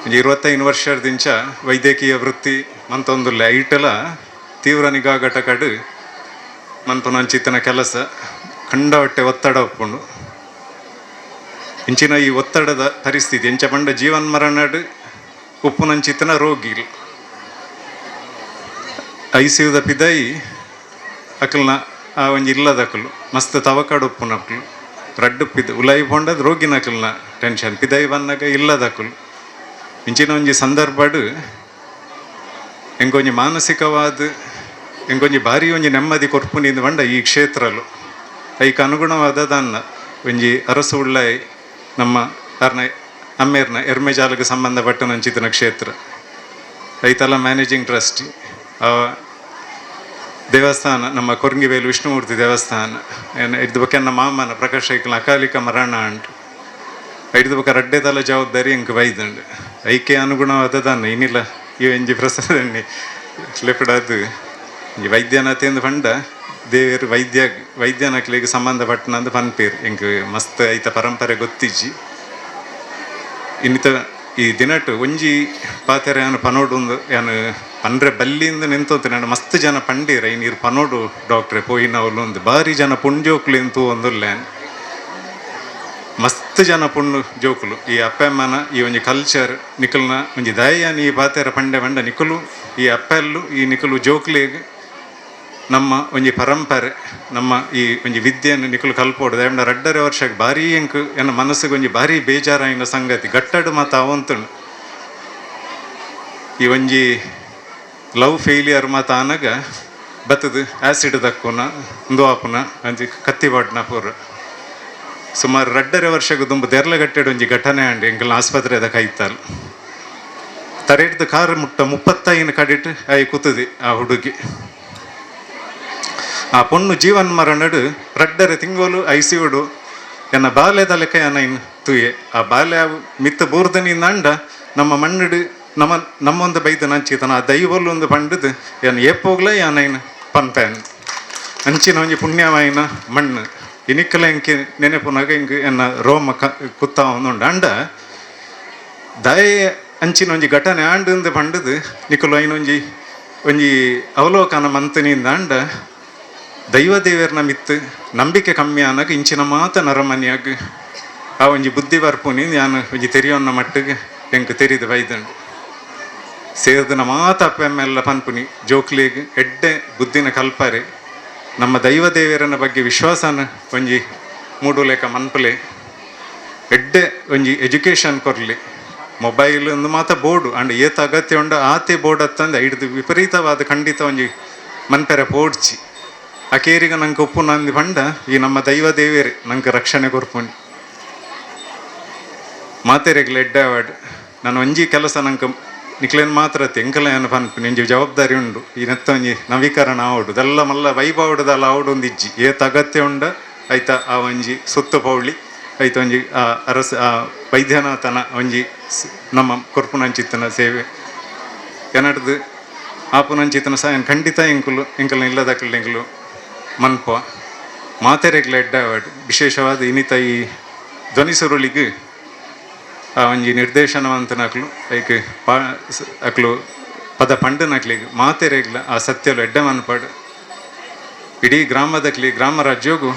ಒಂಜಿ 25 ವರ್ಷದಿಂಚ ವೈದ್ಯಕೀಯ ವೃತ್ತಿ ಮಂತೊಂದುಲ್ಲ. ಐಟಲ ತೀವ್ರ ನಿಗಾ ಘಟಕಡು ಮನ್ಪುನಂಚಿತ್ತನ ಕೆಲಸ ಕಂಡವಟ್ಟೆ ಒತ್ತಡ ಉಪ್ಪುಂಡು. ಇಂಚಿನ ಈ ಒತ್ತಡದ ಪರಿಸ್ಥಿತಿ ಎಂಚ ಪಂಡ ಜೀವನ್ ಮರಣಡ್ ಉಪ್ಪುನಂಚಿತ್ತನ ರೋಗಿ ಐಸಿಯುದ ಪಿದೈ ಅಕಲ್ನ ಆ ಒಂಜಿ ಇಲ್ಲದಕುಲು ಮಸ್ತ್ ತವಕಡ್ ಉಪ್ಪುನಕುಲು ರಡ್ಡ್ ಪಿದ ಉಲಾಯಿ ಪೋಂಡದ್ ರೋಗಿನಕುಲ್ನ ಟೆನ್ಷನ್ ಪಿದಯಿ ಬನ್ನಗ ಇಲ್ಲದಕುಲು. ಇಂಚಿನ ಒಂಜಿ ಸಂದರ್ಭಡ್ ಎಂಕೊಂಜಿ ಮಾನಸಿಕವಾದ ಎಂಕೊಂಜಿ ಭಾರಿ ಒಂಜಿ ನೆಮ್ಮದಿ ಕೊರ್ಪುನಿಂದ ಪಂಡ ಈ ಕ್ಷೇತ್ರಲು. ಐಕ್ ಅನುಗುಣವಾದ ದಾನ್ನ ಒಂಜಿ ಅರಸು ಉಳ್ಳಾಯಿ ನಮ್ಮ ಅರ್ನ ಅಮ್ಮೇರ್ನ ಎರ್ಮೆಜಾಲಗ್ ಸಂಬಂಧಪಟ್ಟನಂಚಿತ್ತಿನ ಕ್ಷೇತ್ರ. ಐತಲ ಮ್ಯಾನೇಜಿಂಗ್ ಟ್ರಸ್ಟಿ ದೇವಸ್ಥಾನ ನಮ್ಮ ಕೊರಂಗಿಬೇಲು ವಿಷ್ಣುಮೂರ್ತಿ ದೇವಸ್ಥಾನ. ಇರ್ದು ಬೊಕ್ಕ ಎನ್ನ ಮಾಮನ ಪ್ರಕಾಶ್ ಐಕ್ಲ ಅಕಾಲಿಕ ಮರಣ ಅಂಟು ಐಡ್ದು ಬೊಕ್ಕ ರಡ್ಡೆ ತಲ ಜವಾಬ್ದಾರಿ ಎಂಕ್ ಬೈದುಂಡು. ಐಕೆ ಅನುಗುಣವಾದ ದಾನ್ನ ಇನಿಲ ಈ ಒಂಜಿ ಪ್ರಸಾದ ಲೆಫ್ಡಾದ್ ಈ ವೈದ್ಯನಾಥೇಂದು ಪಂಡ ದೇವೆರ್ ವೈದ್ಯ ವೈದ್ಯನಕ್ಲೆಗ್ ಸಂಬಂಧಪಟ್ಟನಂದು ಪನ್ಪೇರ್. ಎಂಕ್ ಮಸ್ತ್ ಐತ ಪರಂಪರೆ ಗೊತ್ತಿಜ್ಜಿ. ಇನ್ನಿತ ಈ ದಿನಟ್ ಒಂಜಿ ಪಾತೆರ ಯಾನ್ ಪನೋಡು ಯಾನ್ ಪಂಡ್ರೆ ಬಲ್ಲಿಂದು ನೆಂತೋತಿನ ಮಸ್ತ್ ಜನ ಪಂಡೀರ ಈ ನೀರು ಪನೋಡು ಡಾಕ್ಟ್ರೆ ಪೋಯಿನವಲು ಅಂದ್. ಬಾರಿ ಜನ ಪುಂಜೋಕ್ಲು ತೂವೊಂದುಲ್ಲೆ ಮಸ್ತ್ ಜನ ಪುಣ್ಣು ಜೋಕುಲು ಈ ಅಪ್ಪೆಮ್ಮನ ಈ ಒಂಜಿ ಕಲ್ಚರ್ ನಿಕಲ್ನ ಒಂಜಿ ದಯಾನ್ ಈ ಪಾತೆರ ಪಂಡೆ ಪಂಡ ನಿಕುಲು ಈ ಅಪ್ಪೆಲ್ಲು ಈ ನಿಕುಲು ಜೋಕ್ಲೆಗ್ ನಮ್ಮ ಒಂಜಿ ಪರಂಪರೆ ನಮ್ಮ ಈ ಒಂಜಿ ವಿದ್ಯೆಯನ್ನು ನಿಕುಲು ಕಲ್ಪೋಡು. ದಾಯೆಪಂಡ ರಡ್ಡರೆ ವರ್ಷಕ್ಕೆ ಭಾರಿ ಎಂಕ್ ಎನ್ನ ಮನಸ್ಸಿಗೆ ಒಂಜಿ ಭಾರಿ ಬೇಜಾರಾಯಿನ ಸಂಗತಿ ಗಟ್ಟಡು ಮಾತ ಅವಂತುಂಡು. ಈ ಒಂಜಿ ಲವ್ ಫೇಲಿಯರ್ ಮಾತ ಆನಗ ಬತ್ತದು ಆ್ಯಸಿಡ್ ದಕ್ಕುನ ಉಂದು ಆಪುನ ಒಂಜಿ ಕತ್ತಿ ಬಾಡ್ನ ಪೂರ. ಸುಮಾರು ರಡ್ಡರೆ ವರ್ಷಕ್ಕೆ ದುಂಬು ದೇರ್ಲಗಟ್ಟೆಡ್ ಒಂಜಿ ಘಟನೆ ಆಂಡ್ ಎಂಕಲ್ನ ಆಸ್ಪತ್ರೆದ ಕೈತಲ್. ತರೆಡ್ದು ಕಾರು ಮುಟ್ಟ 35 ಕಡಿಟ್ ಆಯ್ ಕುತುದಿ ಆ ಹುಡುಗಿ. ಆ ಪೊಣ್ಣು ಜೀವನ್ ಮರಣಡು ರಡ್ಡರೆ ತಿಂಗೋಲು ಐಸಿಯುಡು ಎನ್ನ ಬಾಲ್ಯದ ಲೆಕ್ಕ ಎನ್ನ ಇನ್ ತೂಯೆ. ಆ ಬಾಲ್ಯ ಮಿತ್ತ ಬೂರ್ದನಿಂದ ಅಂಡ ನಮ್ಮ ಮಣ್ಣುಡು ನಮ್ಮ ನಮ್ಮೊಂದು ಬೈದ ನಂಚಿತನ ಆ ದೈವೊಲ್ಲು ಒಂದು ಪಂಡದು ಎನ್ ಏಪೋಗ್ಲ ಯಾನ ಇನ್ ಪನ್ಪೇನ್. ಅಂಚಿನ ಒಂಜಿ ಪುಣ್ಯವಾಯಿನ ಮಣ್ಣು ಇನಿಕ್ಕಲ ಎಂಕೆ ನೆನೆಪುನಾಗ ಇಂಕ್ ಎನ್ನ ರೋಮ ಕುತ್ತ ಉಂಡು. ಅಂಡ ದಯೆ ಅಂಚಿನ ಒಂಜಿ ಘಟನೆ ಆಂಡು ಪಂಡದು ನಿಕುಲು ಐನೊಂಜಿ ಒಂಜಿ ಅವಲೋಕನ ಮಂತನಿಂದ ಅಂಡ ದೈವ ದೇವರ್ನ ಮಿತ್ತು ನಂಬಿಕೆ ಕಮ್ಮಿ ಆನಾಗ ಇಂಚಿನ ಮಾತ ನರಮನಿಯಾಗ ಆ ಒಂಜಿ ಬುದ್ಧಿ ಬರ್ಪುನಿ ಯಾನ್ ಒಂಜಿ ತೆರಿಯೊನ್ನ ಮಟ್ಟಿಗೆ ಎಂಕ್ ತೆರಿದು ಬೈದುಂಡು. ಸೇರ್ದನ ಮಾತ ಅಪ್ಪೆಮ್ಮೆಲ್ಲ ಪನ್ಪುನಿ ಜೋಕ್ಲೆಗ್ ಎಡ್ಡೆ ಬುದ್ಧಿನ ಕಲ್ಪರೆ ನಮ್ಮ ದೈವ ದೇವರನ ಬಗ್ಗೆ ವಿಶ್ವಾಸನ ಒಂಜಿ ಮೂಡುಲೇಕ ಮನ್ಪುಲೆ ಎಡ್ಡೆ ಒಂಜಿ ಎಜುಕೇಷನ್ ಕೊರ್ಲಿ. ಮೊಬೈಲ್ ಒಂದು ಮಾತ ಬೋರ್ಡು ಅಂಡ್ ಏತ್ ಅಗತ್ಯ ಉಂಡು ಆತೆ ಬೋರ್ಡ್ ಅತ್ತಂದೆ ಐಡ್ದು ವಿಪರೀತವಾದ ಖಂಡಿತ ಒಂಜಿ ಮನ್ಪೆರೆ ಪೋಡ್ಚಿ. ಅಕೇರಿಗ ನಂಗೆ ಉಪ್ಪು ನಂದಿ ಪಂಡ ಈ ನಮ್ಮ ದೈವ ದೇವೇರಿ ನಂಗೆ ರಕ್ಷಣೆ ಕೊರ್ಪುನಿ. ಮಾತೆರೆಗ್ಲ ಎಡ್ಡೆ ಅವಾರ್ಡ್ ನಾನು ಒಂಜಿ ಕೆಲಸ ನಂಗೆ ನಿಕ್ಲೇನ್ ಮಾತ್ರ ಎಂಕಲ ಏನು ಪನ್ಪುನಿ ಒಂಜಿ ಜವಾಬ್ದಾರಿ ಉಂಡು. ಈ ನೆತ್ತ ಒಂಜಿ ನವೀಕರಣ ಆವಡು ದೆಲ್ಲ ಮಲ್ಲ ವೈಭವಡ್ದಲ್ಲ ಆವಡು ಒಂದು ಇಜ್ಜಿ ಏತ್ ಅಗತ್ಯ ಉಂಡ ಐತ ಆ ಒಂಜಿ ಸುತ್ತು ಪೌಳಿ ಐತ ಒಂಜಿ ಆ ಅರಸ ಆ ವೈದ್ಯನಾಥನ ಒಂಜಿ ನಮ್ಮ ಕೊರ್ಪುನಂಚಿತ್ತನ ಸೇವೆ ಎನಡ್ದು ಆಪುನಂಚಿತ್ತನ ಸಹ ಖಂಡಿತ ಎಂಕುಲು ಎಂಕಲ್ನ ಇಲ್ಲದಕ್ಕಲ್ ಎಂಕುಲು ಮನ್ಪ ಮಾತೆರೆಗ್ಲ ಎಡ್ಡೆ ಅವಾರ್ಡ್. ವಿಶೇಷವಾದ ಇನ್ನಿತ ಈ ಧ್ವನಿ ಸುರುಳಿಗೆ ಆ ಒಂಜಿ ನಿರ್ದೇಶನವಂತನಕ್ಲು ಐಕ್ ಪಾ ಅಕ್ಲು ಪದ ಪಂಡನಕ್ಲಿಗ್ ಮಾತೆರೆಗ್ಲ ಆ ಸತ್ಯಲು ಎಡ್ಡೆ ಮನ್ಪಾಡು. ಇಡೀ ಗ್ರಾಮದಕ್ಲಿ ಗ್ರಾಮ ರಾಜ್ಯೋಗು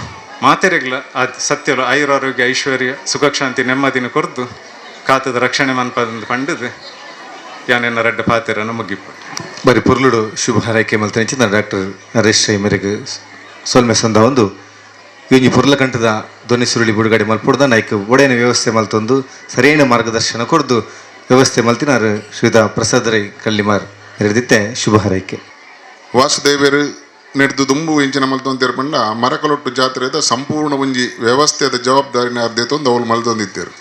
ಮಾತೆರೆಗ್ಲ ಆ ಸತ್ಯಲು ಆಯುರಾರೋಗ್ಯ ಐಶ್ವರ್ಯ ಸುಖ ಶಾಂತಿ ನೆಮ್ಮದಿನ ಕೊರ್ದು ಕಾತದ ರಕ್ಷಣೆ ಮನ್ಪದಂದು ಪಂಡದು ಯಾನೆನ್ನ ರಡ್ಡ ಪಾತೆರನ್ನು ಮುಗಿಪು. ಬರಿ ಪುರ್ಲುಡು ಶುಭ ಹಾರೈಕೆ ಮಲ್ತನಿಂಚಿನ ಡಾಕ್ಟರ್ ನರೇಶ್ ರೈ ಮೇರೆಗ್ ಸೊಲ್ಮೆ ಸಂದ ಒಂದು ಒಂಜಿ ಪುರ್ಲಕಂಠದ ಧ್ವನಿ ಸುರುಳಿ ಬಿಡುಗಡೆ ಮಲ್ಪುಡ್ದ ನಾಯ್ಕ್ ಒಡೆಯನ ವ್ಯವಸ್ಥೆ ಮಲ್ತೊಂದು ಸರಿಯಾದ ಮಾರ್ಗದರ್ಶನ ಕೊರ್ದು ವ್ಯವಸ್ಥೆ ಮಲ್ತಿನಾರು ಶ್ರೀದ ಪ್ರಸಾದ್ ರೈ ಕಳ್ಳಿಮಾರ್ ಹಿರಿದಿತ್ತೆ ಶುಭ ಹಾರೈಕೆ. ವಾಸುದೇವರು ನೆಡ್ದು ದುಂಬು ಇಂಚಿನ ಮಲ್ತೊಂದಿರು ಪಂಡ ಮರಕಲೊಟ್ಟು ಜಾತ್ರೆದ ಸಂಪೂರ್ಣ ಒಂಜಿ ವ್ಯವಸ್ಥೆದ ಜವಾಬ್ದಾರಿನ ಅರ್ಧೆತೊಂದು ಅವಳು ಮಲ್ತೊಂದಿತ್ತೇರು.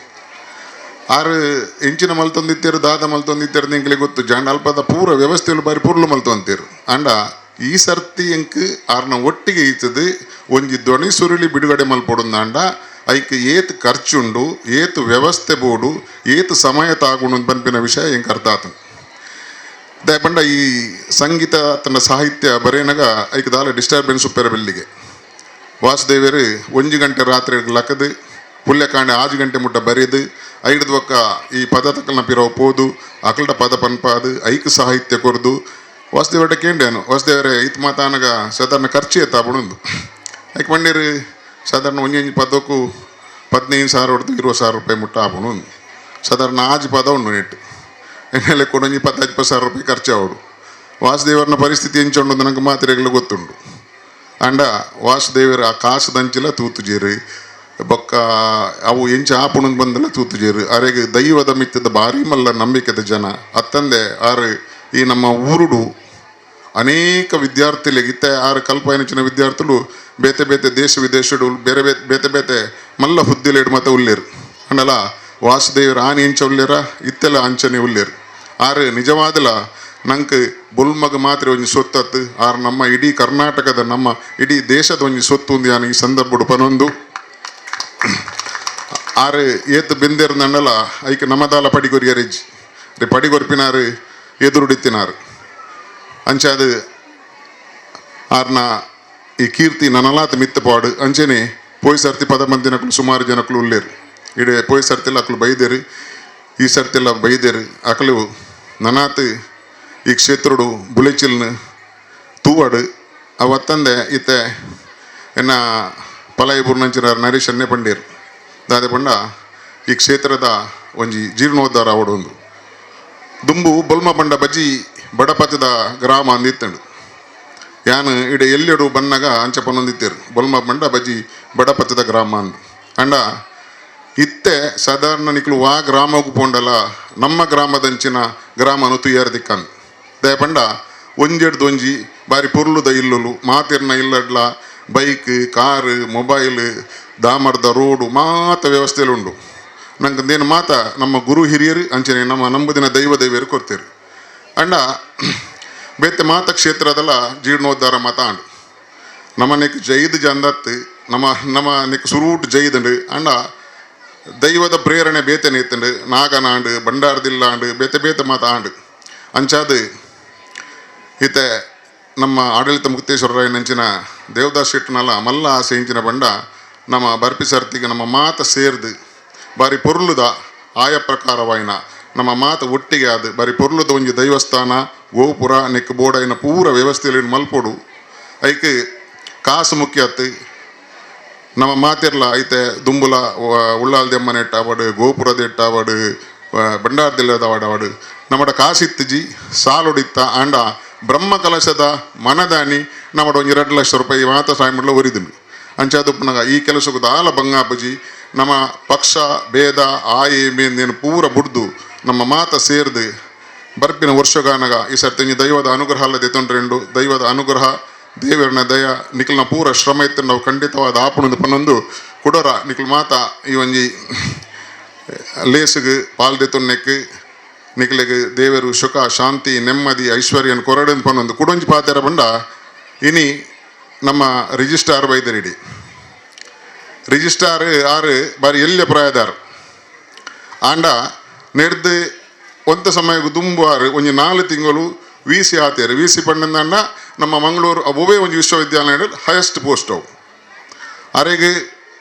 ಆರು ಇಂಚಿನ ಮಲ್ತೊಂದಿತ್ತೇರು ದಾದ ಮಲ್ತೊಂದಿತ್ತೇರು ನಿಂಕ್ಲೆ ಗೊತ್ತು ಜಾಂಡ ಅಲ್ಪದ ಪೂರ ವ್ಯವಸ್ಥೆಲು ಬಾರಿ ಪೂರ್ಲು ಮಲ್ತೊಂತೀರು. ಅಂಡ ಈ ಸರ್ತಿ ಎಂಕ್ ಆರ್ನ ಒಟ್ಟಿಗೆ ಈತದು ಒಂಜಿ ಧ್ವನಿ ಸುರುಳಿ ಬಿಡುಗಡೆ ಮಲ್ಪೊಡುಂದಾಂಡ ಐಕ್ ಏತ್ ಖರ್ಚುಂಡು ಏತ್ ವ್ಯವಸ್ಥೆ ಬೋಡು ಏತ್ ಸಮಯ ತಾಗುಂಡು ಪನ್ಪಿನ ವಿಷಯ ಎಂಕ್ ಅರ್ಥ ಆತುಂಡು. ದಾಯೆ ಈ ಸಂಗೀತ ತನ್ನ ಸಾಹಿತ್ಯ ಬರೇನಗ ಐಕ್ ದಾಲ ಡಿಸ್ಟರ್ಬೆನ್ಸ್ ಉಪ್ಪೆರ ಬೆಲ್ಲಿಗೆ. ವಾಸುದೇವರು 1 ಗಂಟೆ ರಾತ್ರಿ ಲಕ್ಕದು ಪುಲ್ಯಕಾಂಡೆ 6 ಗಂಟೆ ಮುಟ್ಟ ಬರೆದು ಐಡ್ದು ಬೊಕ್ಕ ಈ ಪದ ತಕ್ಕಲ್ನ ಪಿರವು ಪೋದು ಅಕಲ್ಡ ಪದ ಪನ್ಪಾದು ಐಕ್ ಸಾಹಿತ್ಯ ಕೊರ್ದು ವಾಸುದೇವಟ ಕೇಂಡೇನು ವಾಸುದೇವರೇ ಇತ್ ಮಾತಾನಗ ಸಾಧಾರಣ ಖರ್ಚು ಎತ್ತಾಪುಣುಂದು. ಐಕ್ ಪಂಡೀರು ಸಾಧಾರಣ ಒಂಜೊಂಜಿ ಪದಕ್ಕೂ 15,000 ಹೊಡ್ದು 20,000 ರೂಪಾಯಿ ಮುಟ್ಟ ಆಪುಣು. ಸಾಧಾರಣ ಆಜಿ ಪದ ಉಂಡು ನೆಟ್ ಎಣ್ಣೆ ಕೂಡ ಒಂಜಿ 10-20 ಸಾವಿರ ರೂಪಾಯಿ ಖರ್ಚು ಆವಡು. ವಾಸುದೇವರನ ಪರಿಸ್ಥಿತಿ ಎಂಚ ಉಂಡು ನನಗೆ ಮಾತ್ರೆಗಳು ಗೊತ್ತುಂಡು. ಆಂಡ ವಾಸುದೇವರು ಆ ಕಾಸುದಂಚಿಲ ತೂತುಜೇರು ಬೊಕ್ಕ ಅವು ಎಂಚ ಆಪುಣಂದು ಬಂದಲ ತೂತುಜೇರು. ಅರೆಗ್ ದೈವದ ಮಿತ್ತದ ಭಾರಿ ಮಲ್ಲ ನಂಬಿಕೆದ ಜನ ಅತ್ತಂದೆ ಆರು ಈ ನಮ್ಮ ಊರುಡು ಅನೇಕ ವಿದ್ಯಾರ್ಥಿಗಳಿಗೆ ಇತ್ತೆ ಆರು ಕಲ್ಪಯನಚಿನ ವಿದ್ಯಾರ್ಥಿಲು ಬೇತೆ ಬೇತೆ ದೇಶ ವಿದೇಶಡು ಬೇರೆ ಬೇತೆ ಬೇತೆ ಬೇತೆ ಮಲ್ಲ ಹುದ್ದೆಲೇಡು ಮತ್ತೆ ಉಲ್ಲೇರು. ಅಂಡಲ ವಾಸುದೇವರು ಆನೆ ಎಂಚ ಉಲ್ಲೇರ ಇತ್ತೆಲ್ಲ ಅಂಚನೆ ಉಲ್ಲೇರು. ಆರು ನಿಜವಾದಲ ನಂಗೆ ಬೊಲ್ಮಗ ಮಾತ್ರ ಒಂಜಿ ಸೊತ್ತತ್ತು ಆರು ನಮ್ಮ ಇಡೀ ಕರ್ನಾಟಕದ ನಮ್ಮ ಇಡೀ ದೇಶದ ಒಂಜಿ ಸೊತ್ತು ಒಂದು ಯಾನ್ ಈ ಸಂದರ್ಭಡು ಪನೊಂದು. ಆರು ಏತ್ ಬೆಂದೇರ್ನಂಡಲ ಐಕ್ ನಮದಾಲ ಪಡಿಗೊರಿಯರಿಜ್ ರೀ ಪಡಿಗೊರ್ಪಿನಾರು ಎದುರುಡಿತ್ತಿನಾರು. ಅಂಚಾದ ಆರ್ನ ಈ ಕೀರ್ತಿ ನನಲಾತ ಮಿತ್ತ ಪಾಡು. ಅಂಚೆನೆ ಪೋಯ್ ಸರ್ತಿ ಪದ ಮಂದಿನಕುಲು ಸುಮಾರು ಜನಕುಲು ಉಲ್ಲೇರು. ಇಡೆ ಪೋಯ್ ಸರ್ತಿಲ್ಲ ಅಕ್ಲು ಬೈದೇರು, ಈ ಸರ್ತಿಲ್ಲ ಬೈದೇರು. ಅಕಲು ನನಾತ್ ಈ ಕ್ಷೇತ್ರಡು ಬುಲೆಚಿಲ್ನ ತೂವಾಡು. ಅವತ್ತಂದೆ ಇತ್ತೆ ಎನ್ನ ಪಲಾಯಿಬೂರ್ನಂಚಿನ ನರೇಶ್ ಅನ್ನೆ ಪಂಡೇರು ದಾದೆ ಪಂಡ ಈ ಕ್ಷೇತ್ರದ ಒಂಜಿ ಜೀರ್ಣೋದ್ಧಾರ ಅವಡೊಂದು ದುಂಬು ಬೊಲ್ಮ ಪಂಡ ಬಜ್ಜಿ ಬಡಪತದ ಗ್ರಾಮ ಅಂದಿತ್ತಂಡು. ಯಾನ್ ಇಡೆ ಎಲ್ಲೆಡು ಬನ್ನಗ ಅಂಚ ಪನೊಂದಿತ್ತೇರು ಬೊಲ್ಮ ಪಂಡ ಬಜ್ಜಿ ಬಡಪತದ ಗ್ರಾಮ ಅಂದು. ಅಂಡ ಇತ್ತೆ ಸಾಧಾರಣ ನಿಕ್ಲು ವಾ ಗ್ರಾಮಗೂ ಪೋಂಡಲ ನಮ್ಮ ಗ್ರಾಮದಂಚಿನ ಗ್ರಾಮನು ತುಯ್ಯಾರ ದಿಕ್ಕಂದು. ದಯ ಪಂಡ ಒಂಜೆಡ್ದು ಒಂಜಿ ಬಾರಿ ಪೊರ್ಲುದ ಇಲ್ಲುಲು ಮಾತಿರ್ನ ಇಲ್ಲಡ್ಲ ಬೈಕ್ ಕಾರು ಮೊಬೈಲ್ ದಾಮರ್ದ ರೋಡು ಮಾತ ವ್ಯವಸ್ಥೆಲು ಉಂಡು. ನಂಗೆ ಮಾತ ನಮ್ಮ ಗುರು ಹಿರಿಯರು ಅಂಚನೆ ನಮ್ಮ ನಂಬುದಿನ ದೈವ ದೇವಿಯರು ಕೊಡ್ತೇರು. ಅಂಡ ಬೇತೆ ಮಾತ ಕ್ಷೇತ್ರದಲ್ಲ ಜೀರ್ಣೋದ್ಧಾರ ಮಾತ ಆಂಡು. ನಮ್ಮನೆಕ್ ಜೈದ್ ಜಂದತ್ತು ನಮ್ಮ ನಮ್ಮ ನೆಕ್ ಸುರೂಟ್ ಜೈದಂಡು. ಅಂಡ ದೈವದ ಪ್ರೇರಣೆ ಬೇತೆನೆ ಇತ್ತಂಡು. ನಾಗನಾಂಡು ಬಂಡಾರದಿಲ್ಲಾಂಡು ಬೇತೆ ಬೇತೆ ಮಾತ ಆಂಡು. ಅಂಚಾದ ಇತ್ತೆ ನಮ್ಮ ಆಡಳಿತ ಮುಕ್ತೇಶ್ವರರಾಯನಂಚಿನ ದೇವದಾಸ್ ಶೆಟ್ಟನಲ್ಲ ಮಲ್ಲ ಆಸೆ ಇಂಚಿನ ಬಂಡ ನಮ್ಮ ಬರ್ಪಿ ಸರ್ತಿಗೆ ನಮ್ಮ ಮಾತ ಸೇರ್ದು ಬಾರಿ ಪೊರ್ಲುದ ಆಯ ಪ್ರಕಾರವಾಯಿನ ನಮ್ಮ ಮಾತ ಒಟ್ಟಿಗೆ ಅದು ಬಾರಿ ಪೊರ್ಲುದ ಒಂಜಿ ದೈವಸ್ಥಾನ ಗೋಪುರ ನೆಕ್ ಬೋಡೈನ ಪೂರ ವ್ಯವಸ್ಥೆಯಲ್ಲಿ ಮಲ್ಪೊಡು. ಐಕ್ ಕಾಸು ಮುಖ್ಯ ಅತ್ತು ನಮ್ಮ ಮಾತಿರ್ಲ ಐತೆ ದುಂಬುಲ ಉಳ್ಳಾಲ್ದೆಮ್ಮನ ಎಟ್ಟಾವಡು ಗೋಪುರದ ಎಟ್ಟಾವಡು ಬಂಡಾರದಿಲ್ಲದವಡವಡು ನಮ್ಮಡ ಕಾಸಿತ್ತುಜಿ ಸಾಲುಡಿತ್ತ. ಆಂಡ ಬ್ರಹ್ಮ ಕಲಶದ ಮನದಾನಿ ನಮ್ಮಡ ಒಂಜಿ 2 ಲಕ್ಷ ರೂಪಾಯಿ ಮಾತ ಸಾಯಮಡ್ಲ ಒರಿದುಂಡು. ಅಂಚಾದುಪ್ಪುನಗ ಈ ಕೆಲಸಕ್ಕೂ ದಾಲ ಬಂಗಾಪುಜಿ ನಮ್ಮ ಪಕ್ಷ ಭೇದ ಆಯೆ ಮೇಂದೇನು ಪೂರ ಬುಡ್ದು ನಮ್ಮ ಮಾತ ಸೇರ್ದು ಬರ್ಪಿನ ವರ್ಷಗಾನಗ ಈ ಸರ್ತಿ ದೈವದ ಅನುಗ್ರಹ ಅಲ್ಲದೆ ತೊಂಡ್ರೆಂಡು ದೈವದ ಅನುಗ್ರಹ ದೇವರನ ದಯ ನಿಖಲ್ನ ಪೂರ ಶ್ರಮ ಇತ್ತು ನಾವು ಖಂಡಿತವಾದ ಆಪುಣದ ಪನ್ನೊಂದು ಕುಡೋರ ನಿಖಲ್ ಮಾತ ಈ ಒಂಜಿ ಲೇಸುಗು ಪಾಲ್ದೆ ತೊನ್ನೆಕ್ ನಿಖಲಿಗೆ ದೇವರು ಸುಖ ಶಾಂತಿ ನೆಮ್ಮದಿ ಐಶ್ವರ್ಯನ ಕೊರಡೆಂದು ಪನ್ನೊಂದು ಕುಡೊಂಜಿ ಪಾತೆರ ಬಂಡ. ಇನಿ ನಮ್ಮ ರಿಜಿಸ್ಟ್ರಾರ್ ಬೈದರಿಡಿ ರಿಜಿಸ್ಟ್ರಾರ್ ಆರು ಬಾರಿ ಎಲ್ಯ ಪ್ರಾಯದಾರ್ ಆಂಡ ನೆಡ್ದು ಒಂತ ಸಮಯಕ್ಕೆ ದುಂಬು ಆರು ಒಂಜಿ 4 ತಿಂಗಳು ವಿ ಸಿ ಆತೇರು. ವಿ ಸಿ ಪಂಡಂದಂಡ ನಮ್ಮ ಮಂಗಳೂರು ಒವ್ವೇ ಒಂಜಿ ವಿಶ್ವವಿದ್ಯಾಲಯ ಹೈಯೆಸ್ಟ್ ಪೋಸ್ಟ್ ಅವು. ಅರೆಗೆ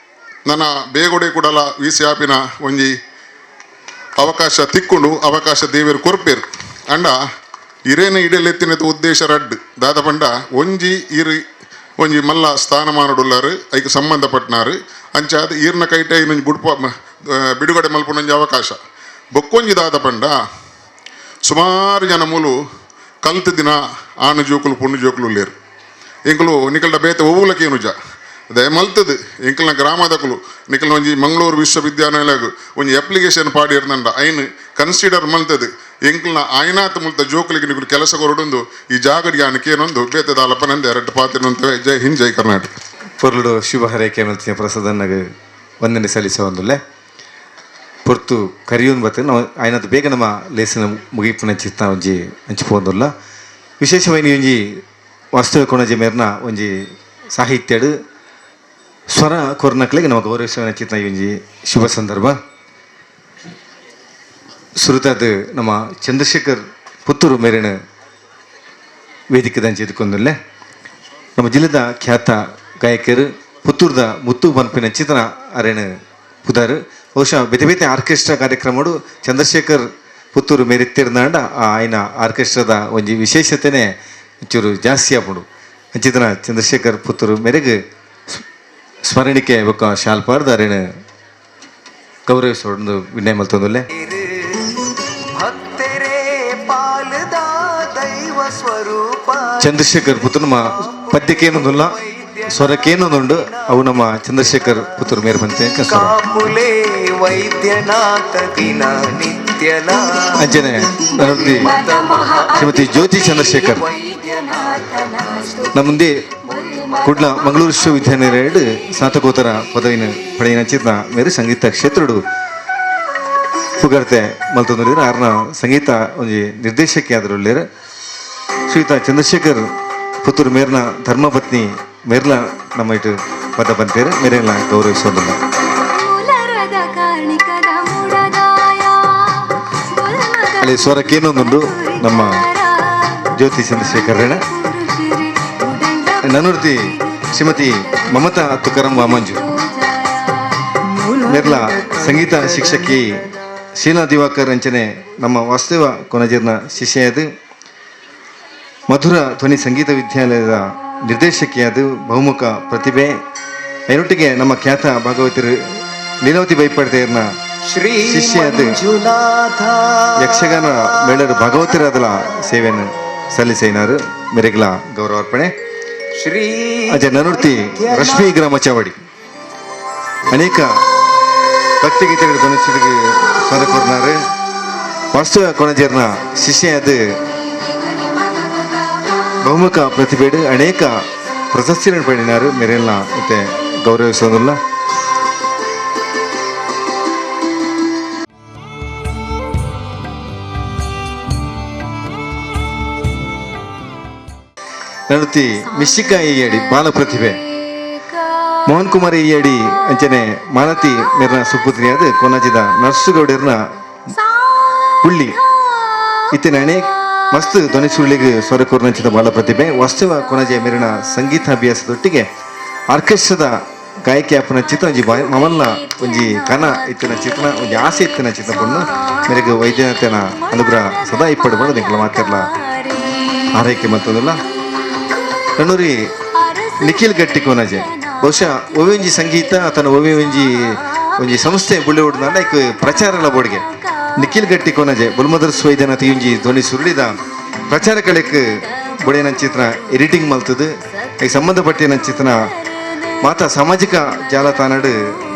ನನ್ನ ಬೇಗೊಡೆ ಕೂಡಲ ವಿ ಸಿ ಆಪಿನ ಒಂಜಿ ಅವಕಾಶ ತಿಕ್ಕೊಂಡು ಅವಕಾಶ ದೇವರು ಕೊರ್ಪೇರು. ಅಂಡ ಇರೇನ ಇಡಲೆತ್ತಿನದ ಉದ್ದೇಶ ರಡ್ಡ್ ದಾದ ಪಂಡ ಒಂಜಿ ಇರು ಒಂಜಿ ಮಲ್ಲ ಸ್ಥಾನಮಾನಡುಲ್ಲಾರು ಐಕ್ ಸಂಬಂಧಪಟ್ಟನಾರು ಅಂಚಾದ ಈರ್ನ ಕೈಟೆ ಇನ್ನೊಂಜಿ ಬುಡ್ಪ ಬಿಡುಗಡೆ ಮಲ್ಪುನೊಂಜಿ ಅವಕಾಶ. ಬೊಕ್ಕೊಂಜಿ ದಾದ ಪಂಡ ಸುಮಾರು ಜನ ಮೂಲು ಕಲ್ತ ದಿನ ಆನು ಜೋಕುಲು ಪೊಣ್ಣು ಜೋಕುಲು ಉಲ್ಲೇರು. ಎಂಕುಲು ನಿಕಲ್ಡ ಬೇತೆ ಒವ್ವುಲಕೇನುಜ ದಯ ಮಲ್ತದು ಎಂಕಲ್ನ ಗ್ರಾಮದಕುಲು ನಿಕಲ್ನ ಒಂಜಿ ಮಂಗಳೂರು ವಿಶ್ವವಿದ್ಯಾನಿಲಯ ಒಂಜಿ ಅಪ್ಲಿಕೇಶನ್ ಪಾಡಿರ್ನಂಡ ಐನ್ ಕನ್ಸಿಡರ್ ಮಲ್ತದು ಎಂಕಲ್ನ ಆಯ್ನಾತ್ ಮುಲ್ತ ಜೋಕುಲಿಗೆ ನಿಕುಲು ಕೆಲಸ ಕೊರಡೊಂದು ಈ ಜಾಗಡಿಗೆ ಆನಕೇನೊಂದು ಬೇತೆ ದಾಲಪ್ಪನಂದೆ ಎರಡು ಪಾತ್ರೆ. ಜೈ ಹಿಂದ್, ಜೈ ಕರ್ನಾಟಕ. ಪೊರ್ಲುಡು ಶುಭ ಹಾರೈಕೆ ಮಲ್ತಿನ ಪ್ರಸಾದನ್ನಾಗ ವಂದನೆ ಸಲ್ಲಿಸ ಒಂದುಲ್ಲೆ ಪೊರ್ತು ಕರಿಯೂನ್ ಬತ್ತ ನಾವು ಆಯ್ನತ್ ಬೇಗ ನಮ್ಮ ಲೇಸಿನ ಮುಗಿಪುನ ಚಿತ್ತ ಒಂಜಿ ಅಂಚಿಪೋಂದುಲ್ಲ. ವಿಶೇಷವಾಗಿ ಒಂಜಿ ವಾಸ್ತವ ಕೊಣಜಿ ಮೇರ್ನ ಒಂಜಿ ಸಾಹಿತ್ಯಡು ಸ್ವರ ಕೊರ್ನಕ್ಲೆಗೆ ನಮ್ಮ ಗೌರವಿಸುವ ಚಿತ್ತ ಈ ಒಂಜಿ ಶುಭ ಸಂದರ್ಭ. ಸುರುತಾದ ನಮ್ಮ ಚಂದ್ರಶೇಖರ್ ಪುತ್ತೂರು ಮೇರಿನ ವೇದಿಕೆ ದಂಚಿ ನಮ್ಮ ಜಿಲ್ಲೆದ ಖ್ಯಾತ ಗಾಯಕರು ಪುತ್ತೂರ್ದ ಮುತ್ತು ಪನ್ಪಿನ ಚಿತನ ಅರೇಣ ಪುದಾರು. ಬಹುಶಃ ಬೇತೆ ಬೇತೆ ಆರ್ಕೆಸ್ಟ್ರಾ ಕಾರ್ಯಕ್ರಮಡು ಚಂದ್ರಶೇಖರ್ ಪುತ್ತೂರು ಮೇರೆತ್ತಿರ್ನಾಂಡ ಆಯ್ನ ಆರ್ಕೆಸ್ಟ್ರಾದ ಒಂಜಿ ವಿಶೇಷತೆನೆ ಒಂಚೂರು ಜಾಸ್ತಿ ಆಪುಂಡು. ಅಂಚಿತನ ಚಂದ್ರಶೇಖರ್ ಪುತ್ತೂರು ಮೇರೆಗೆ ಸ್ಮರಣಿಕೆ ಬೊಕ್ಕ ಶಾಲ್ಪಾರ್ದ ಅರೇಣ ಗೌರವಿಸೋಡು ವಿನಯ ಮಲ್ತೊಂದುಲ್ಲೆ. ಚಂದ್ರಶೇಖರ್ ಪುತ್ತೂರು ನಮ್ಮ ಪದ್ಯಕ್ಕೇನೊಂದುಲ್ಲ. ಸ್ವರಕ್ಕೇನೊಂದುಂಡು ಅವು ನಮ್ಮ ಚಂದ್ರಶೇಖರ್ ಪುತ್ತೂರು ಮೇರ್ ಬಂತೆ ಕಾಪುಲೆ ವೈದ್ಯನಾಥ ದಿನ ನಿತ್ಯಲ ಅಂಚನೆ ಶ್ರೀಮತಿ ಜ್ಯೋತಿ ಚಂದ್ರಶೇಖರ್ ನಮ್ಮ ಮುಂದೆ ಕುಡ್ಲ ಮಂಗಳೂರು ವಿಶ್ವವಿದ್ಯಾನಿಲಯ ಸ್ನಾತಕೋತ್ತರ ಪದವಿನ ಪಡೆಯಿನ ಚಿತ್ರ ಮೇರು ಸಂಗೀತ ಕ್ಷೇತ್ರಡು ಪುಗರ್ತೆ ಮಲ್ತೊಂದು ಆರ್ನ ಸಂಗೀತ ಒಂಜಿ ನಿರ್ದೇಶಕಿ ಆದರುಳ್ಳೇರು ಶ್ರೀಯುತ ಚಂದ್ರಶೇಖರ್ ಪುತ್ತೂರು ಮೇರ್ನ ಧರ್ಮಪತ್ನಿ ಮೇರ್ಲ ನಮ್ಮ ಇಟ್ಟು ಪದ ಬಂತೇರು ಮೇರೆಲ್ಲ ಗೌರವಿಸೋದಿಲ್ಲ. ಅಲ್ಲಿ ಸ್ವರಕ್ಕೇನೊಂದುಂಡು ನಮ್ಮ ಜ್ಯೋತಿ ಚಂದ್ರಶೇಖರ್ ನನುರ್ತಿ ಶ್ರೀಮತಿ ಮಮತಾ ತುಕಾರಾಂ ವಾಮಂಜು ಮೇರ್ಲ ಸಂಗೀತ ಶಿಕ್ಷಕಿ ಶೀಲಾ ದಿವಾಕರ್ ಅಂಚನೆ ನಮ್ಮ ವಾಸ್ತವ ಕೊನಜೀರ್ನ ಶಿಷ್ಯದು ಮಧುರ ಧ್ವನಿ ಸಂಗೀತ ವಿದ್ಯಾಲಯದ ನಿರ್ದೇಶಕಿಯಾದ ಬಹುಮುಖ ಪ್ರತಿಭೆ ಐನೊಟ್ಟಿಗೆ ನಮ್ಮ ಖ್ಯಾತ ಭಾಗವತರು ಲೀಲಾವತಿ ಬೈಪಡ್ತೆಯರ್ನ ಶ್ರೀ ಶಿಷ್ಯದು ಮಂಜುನಾಥ ಯಕ್ಷಗಾನ ಮೇಳರು ಭಾಗವತರಾದಲ ಸೇವೆಯನ್ನು ಸಲ್ಲಿಸೈನಾರು ಮೆರೆಗ್ಲ ಗೌರವಾರ್ಪಣೆ. ಶ್ರೀ ಅಜ ನನುರ್ತಿ ರಶ್ಮಿ ಗ್ರಾಮ ಚಾವಡಿ ಅನೇಕ ಭಕ್ತಿಗೀತೆಗಳು ಧ್ವನಿಸಿದ ಸ್ವರ ವಾಸ್ತವ ಕೊಣಜೇರ್ನ ಶಿಷ್ಯ ಅದು ಬಹುಮುಖ ಪ್ರತಿಭೆಡು ಅನೇಕ ಪ್ರಶಸ್ತಿಗಳನ್ನು ಪಡೆದಿನಾರು ಮೆರೆಲ್ಲ ಮತ್ತೆ ಗೌರವಿಸೋದಿಲ್ಲ. ನಡುತಿ ಮಿಶಿಕಾ ಈಯಡಿ ಬಾಲ ಪ್ರತಿಭೆ ಮೋಹನ್ ಕುಮಾರ್ ಈಯಡಿ ಅಂಚನೆ ಮಾಲತಿ ಮೇರ್ನ ಸುಪುತ್ರಿಯಾದ ಕೊನಾಜಿದ ನರ್ಸುಗೌಡರ್ನ ಪುಳ್ಳಿ ಇತ್ತಿನ ಅನೇಕ ಮಸ್ತ್ ಧ್ವನಿ ಸುರುಳಿಗೆ ಸ್ವರಕೂರ್ನಂಚಿದ ಬಾಲ ಪ್ರತಿಭೆ ವಾಸ್ತವ ಕೊನಜೆ ಮೇರಿನ ಸಂಗೀತಾಭ್ಯಾಸದೊಟ್ಟಿಗೆ ಆರ್ಕೆಸ್ಟ್ರಾದ ಗಾಯಕಿ ಅಪ್ಪನ ಚಿತ್ರ ಒಂಜಿ ಮಮಲ್ಲ ಒಂಜಿ ಕನ ಇತ್ತಿನ ಚಿತ್ರನ ಒಂಜಿ ಆಸೆ ಇತ್ತಿನ ಚಿತ್ರ ಪಣ್ಣು ಮೇರೆಗೆ ವೈದ್ಯನಾಥನ ಅನುಗ್ರಹ ಸದಾ ಇಪ್ಪಡು ಬಣ್ಣ ನಿಂಕಲ ಮಾತಿರ್ಲ ಆರೈಕೆ ಮತ್ತದಲ್ಲ. ನನ್ನೂರಿ ನಿಖಿಲ್ ಗಟ್ಟಿ ಕೊನಜೆ ಬಹುಶಃ ಒವೆಂಜಿ ಸಂಗೀತ ತನ್ನ ಒವೆಂಜಿ ಒಂಜಿ ಸಂಸ್ಥೆ ಬುಳ್ಳೆ ಲೈಕ್ ಪ್ರಚಾರಲ ಬೋರ್ಡ್ಗೆ ನಿಖಿಲ್ ಗಟ್ಟಿ ಕೊನಜೆ ಬುಲ್ಮದರ್ಸ್ ವೈದ್ಯನಾಥ ಇಂಜಿ ಧ್ವನಿ ಸುರುಳಿದ ಪ್ರಚಾರ ಕಳೆಕ್ ಬೊಡೆಯನ ಚಿತ್ರ ಎಡಿಟಿಂಗ್ ಮಲ್ತದು ಈ ಸಂಬಂಧಪಟ್ಟಿನ ಚಿತ್ರ ಮಾತಾ ಸಾಮಾಜಿಕ ಜಾಲತಾಣಡು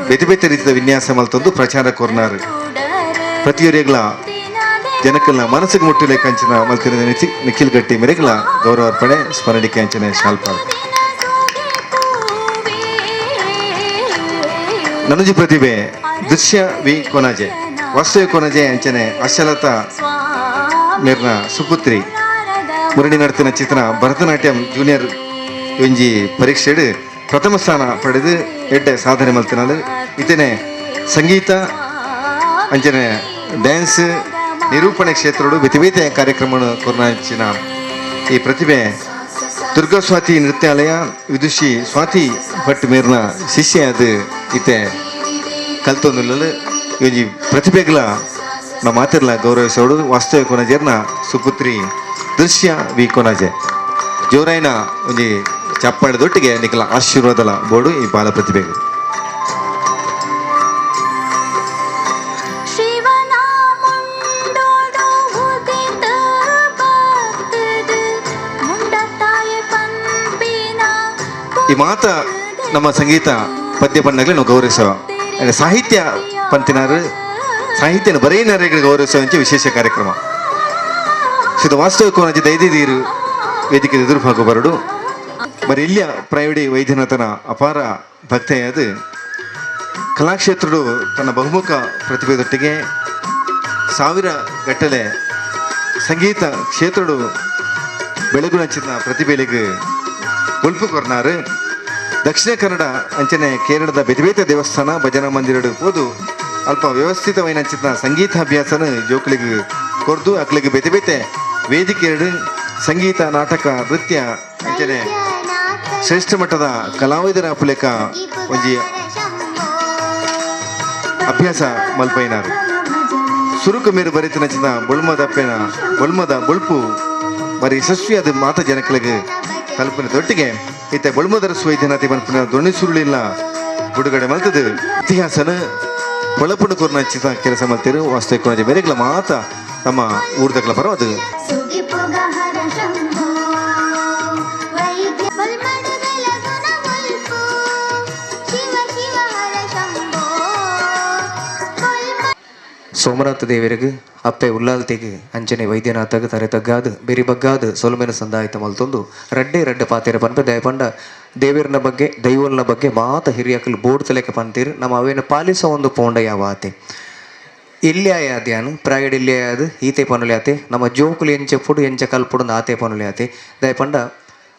ಬೇತೆ ಬೇತೆ ರೀತಿಯ ವಿನ್ಯಾಸ ಮಲ್ತೊಂದು ಪ್ರಚಾರ ಕೊರ್ನಾರು ಪ್ರತಿಯೊರಿಗ್ಲ ಜನಕಲ್ನ ಮನಸ್ಸಿಗೆ ಮುಟ್ಟಿಲೆ ಕಂಚಿನ ಮಲ್ತಿನ ನಿಖಿಲ್ ಗಟ್ಟಿ ಮೇರೆಗ್ಲ ಗೌರವಾರ್ಪಣೆ ಸ್ಮರಣಿಕೆ ಅಂಚನೆ ಶಾಲ್ಪ. ನನುಜಿ ಪ್ರತಿಭೆ ದೃಶ್ಯ ವಿ ಕೊನಾಜೆ ವಾಸ್ತವ್ಯ ಕೊನಜೆ ಅಂಚನೆ ಅಶಲತಾ ಮೇರ್ನ ಸುಪುತ್ರಿ ಮುರಳಿ ನಡ್ತಿನ ಚಿತ್ರ ಭರತನಾಟ್ಯಂ ಜೂನಿಯರ್ ಒಂಜಿ ಪರೀಕ್ಷೆಡು ಪ್ರಥಮ ಸ್ಥಾನ ಪಡೆದು ಎಡ್ಡೆ ಸಾಧನೆ ಮಲ್ತಿನಾಳು. ಇತನೆ ಸಂಗೀತ ಅಂಚನೆ ಡ್ಯಾನ್ಸ್ ನಿರೂಪಣೆ ಕ್ಷೇತ್ರಡು ಬೇತೆ ಬೇತೆ ಕಾರ್ಯಕ್ರಮ ಕೊರ್ನಾಂಚಿನ ಈ ಪ್ರತಿಭೆ ದುರ್ಗಾ ಸ್ವಾತಿ ನೃತ್ಯಾಲಯ ವಿದುಷಿ ಸ್ವಾತಿ ಭಟ್ ಮೇರ್ನ ಶಿಷ್ಯ ಅದು ಇತ್ತೆ ಕಲ್ತೊಂದುಲ್ಲಲು ಒಂಜಿ ಪ್ರತಿಭೆಗಳ ನಮ್ಮ ಮಾತಿರ್ಲ ಗೌರವಿಸೋಡು ವಾಸ್ತವ್ಯ ಕೊನಜೇರ್ನ ಸುಪುತ್ರಿ ದೃಶ್ಯ ವಿ ಕೊನಜೆ ಜೋರಾಯಿನ ಒಂಜಿ ಚಪ್ಪಾಳೆದೊಟ್ಟಿಗೆ ನಿಖಲ ಆಶೀರ್ವಾದಲ ಬೋಡು ಈ ಬಾಲ ಪ್ರತಿಭೆಗೆ. ಈ ಮಾತ ನಮ್ಮ ಸಂಗೀತ ಪದ್ಯ ಬಣ್ಣಗಳೇ ನಾವು ಗೌರವಿಸುವ ಸಾಹಿತ್ಯ ಪಂತಿನಾರು ಸಾಹಿತ್ಯನ ಬರೀನಾರಿಗೆ ಗೌರವಿಸುವ ವಿಶೇಷ ಕಾರ್ಯಕ್ರಮ. ಸಿದ್ಧ ವಾಸ್ತವ ಕೋನಜಿ ದೈದಿದೀರು ವೇದಿಕೆ ಎದುರು ಭಾಗ ಬರಡು ಬರೀ ಇಲ್ಲಿಯ ಪ್ರೈವಡಿ ವೈದ್ಯನಾಥನ ಅಪಾರ ಭಕ್ತೆಯಾದ ಕಲಾಕ್ಷೇತ್ರಡು ತನ್ನ ಬಹುಮುಖ ಪ್ರತಿಭೆದೊಟ್ಟಿಗೆ ಸಾವಿರ ಗಟ್ಟಲೆ ಸಂಗೀತ ಕ್ಷೇತ್ರಡು ಬೆಳಗುನಂಚಿನ ಪ್ರತಿಭೆಗಳಿಗೆ ಒಲ್ಪು ಕೊರ್ನಾರು. ದಕ್ಷಿಣ ಕನ್ನಡ ಅಂಚನೆ ಕೇರಳದ ಬೇತೆ ಬೇತೆ ದೇವಸ್ಥಾನ ಭಜನಾ ಮಂದಿರಡು ಪೋದು ಅಲ್ಪ ವ್ಯವಸ್ಥಿತವೈನಂಚಿನ ಸಂಗೀತಾಭ್ಯಾಸನ ಜೋಕುಳಿಗೆ ಕೊರ್ದು ಅಕ್ಲಿಗೆ ಬೇತೆ ಬೇತೆ ವೇದಿಕೆ ಸಂಗೀತ ನಾಟಕ ನೃತ್ಯ ಅಂಚನೆ ಶ್ರೇಷ್ಠ ಮಟ್ಟದ ಕಲಾವಿದರ ಪುಲೇಕ ಒಂಜಿ ಅಭ್ಯಾಸ ಮಲ್ಪೈನಾರು. ಸುರುಕು ಮೇರು ಬರಿತನಚಿನ ಬೊಳ್ಮದ ಬೊಳ್ಮದ ಬೊಳ್ಪು ಬರಿ ಯಶಸ್ವಿಯಾದ ಮಾತ ಜನಕಲಿಗೆ ತಲುಪಿನ ತೊಟ್ಟಿಗೆ ಇತ್ತ ಬೊಳ್ಮದರ ವೈದ್ಯನಾಥಿ ಮಲ್ಪಿನ ದೊಣಿ ಸುರುಳಿಲ್ಲ ಬಿಡುಗಡೆ ಮಲ್ತದು ಇತಿಹಾಸನ ಹೊಳಪುಣ ಕೊರ್ನಚಿತ ಕೆಲಸ ಮಲ್ತಿರು ವಾಸ್ತವಿಕ ಕೊನಜೆ ಮೇರೆಗ್ಲ ಮಾತ ನಮ್ಮ ಊರ್ದಗ್ಲ ಪರ ಅದು. ಸುಗಿಪುಗ ಹರ ಶಂಭೋ ವೈದ್ಯ ಬಲ್ಮಡು ಬೆಳಗುನ ಸೋಮನಾಥ ದೇವರಿಗೆ, ಅಪ್ಪೆ ಉಲ್ಲಾಲ್ತಿಗೆ, ಅಂಚನೆ ವೈದ್ಯನಾಥಗ್ ತರೆ ತಗ್ಗಾದ್ ಬೆರಿ ಬಗ್ಗಾದ್ ಸೊಲ್ಮೆನ ಸಂದಾಯಿತ ಮಲ್ತೊಂದು ರಡ್ಡೆ ರಡ್ಡೆ ಪಾತೆರ ಪನ್ಪೆ. ದಯಪಂಡ ದೇವೆರ್ನ ಬಗ್ಗೆ, ದೈವಲ್ನ ಬಗ್ಗೆ ಮಾತ ಹಿರಿಯಕಲು ಬೋರ್ಡ್ ತಲೆಕ ಪಂತೀರ್. ನಮ್ಮ ಅವೇನ ಪಾಲಿಸ ಒಂದು ಪೋಂಡ ಯಾವಾತೆ ಎಲ್ಲಿ ಆದ್ಯಾನು ಪ್ರಾಯಡ್ ಎಲ್ಲಿ ಆದ ಈತೆ ಪನುಲೆ ಆತೆ. ನಮ್ಮ ಜೋಕುಲು ಎಂಚ ಪುಡು ಎಂಚ ಕಲ್ಪುಡು ಆತೆ ಪನುಲೆ ಆತೆ. ದಯಪಂಡ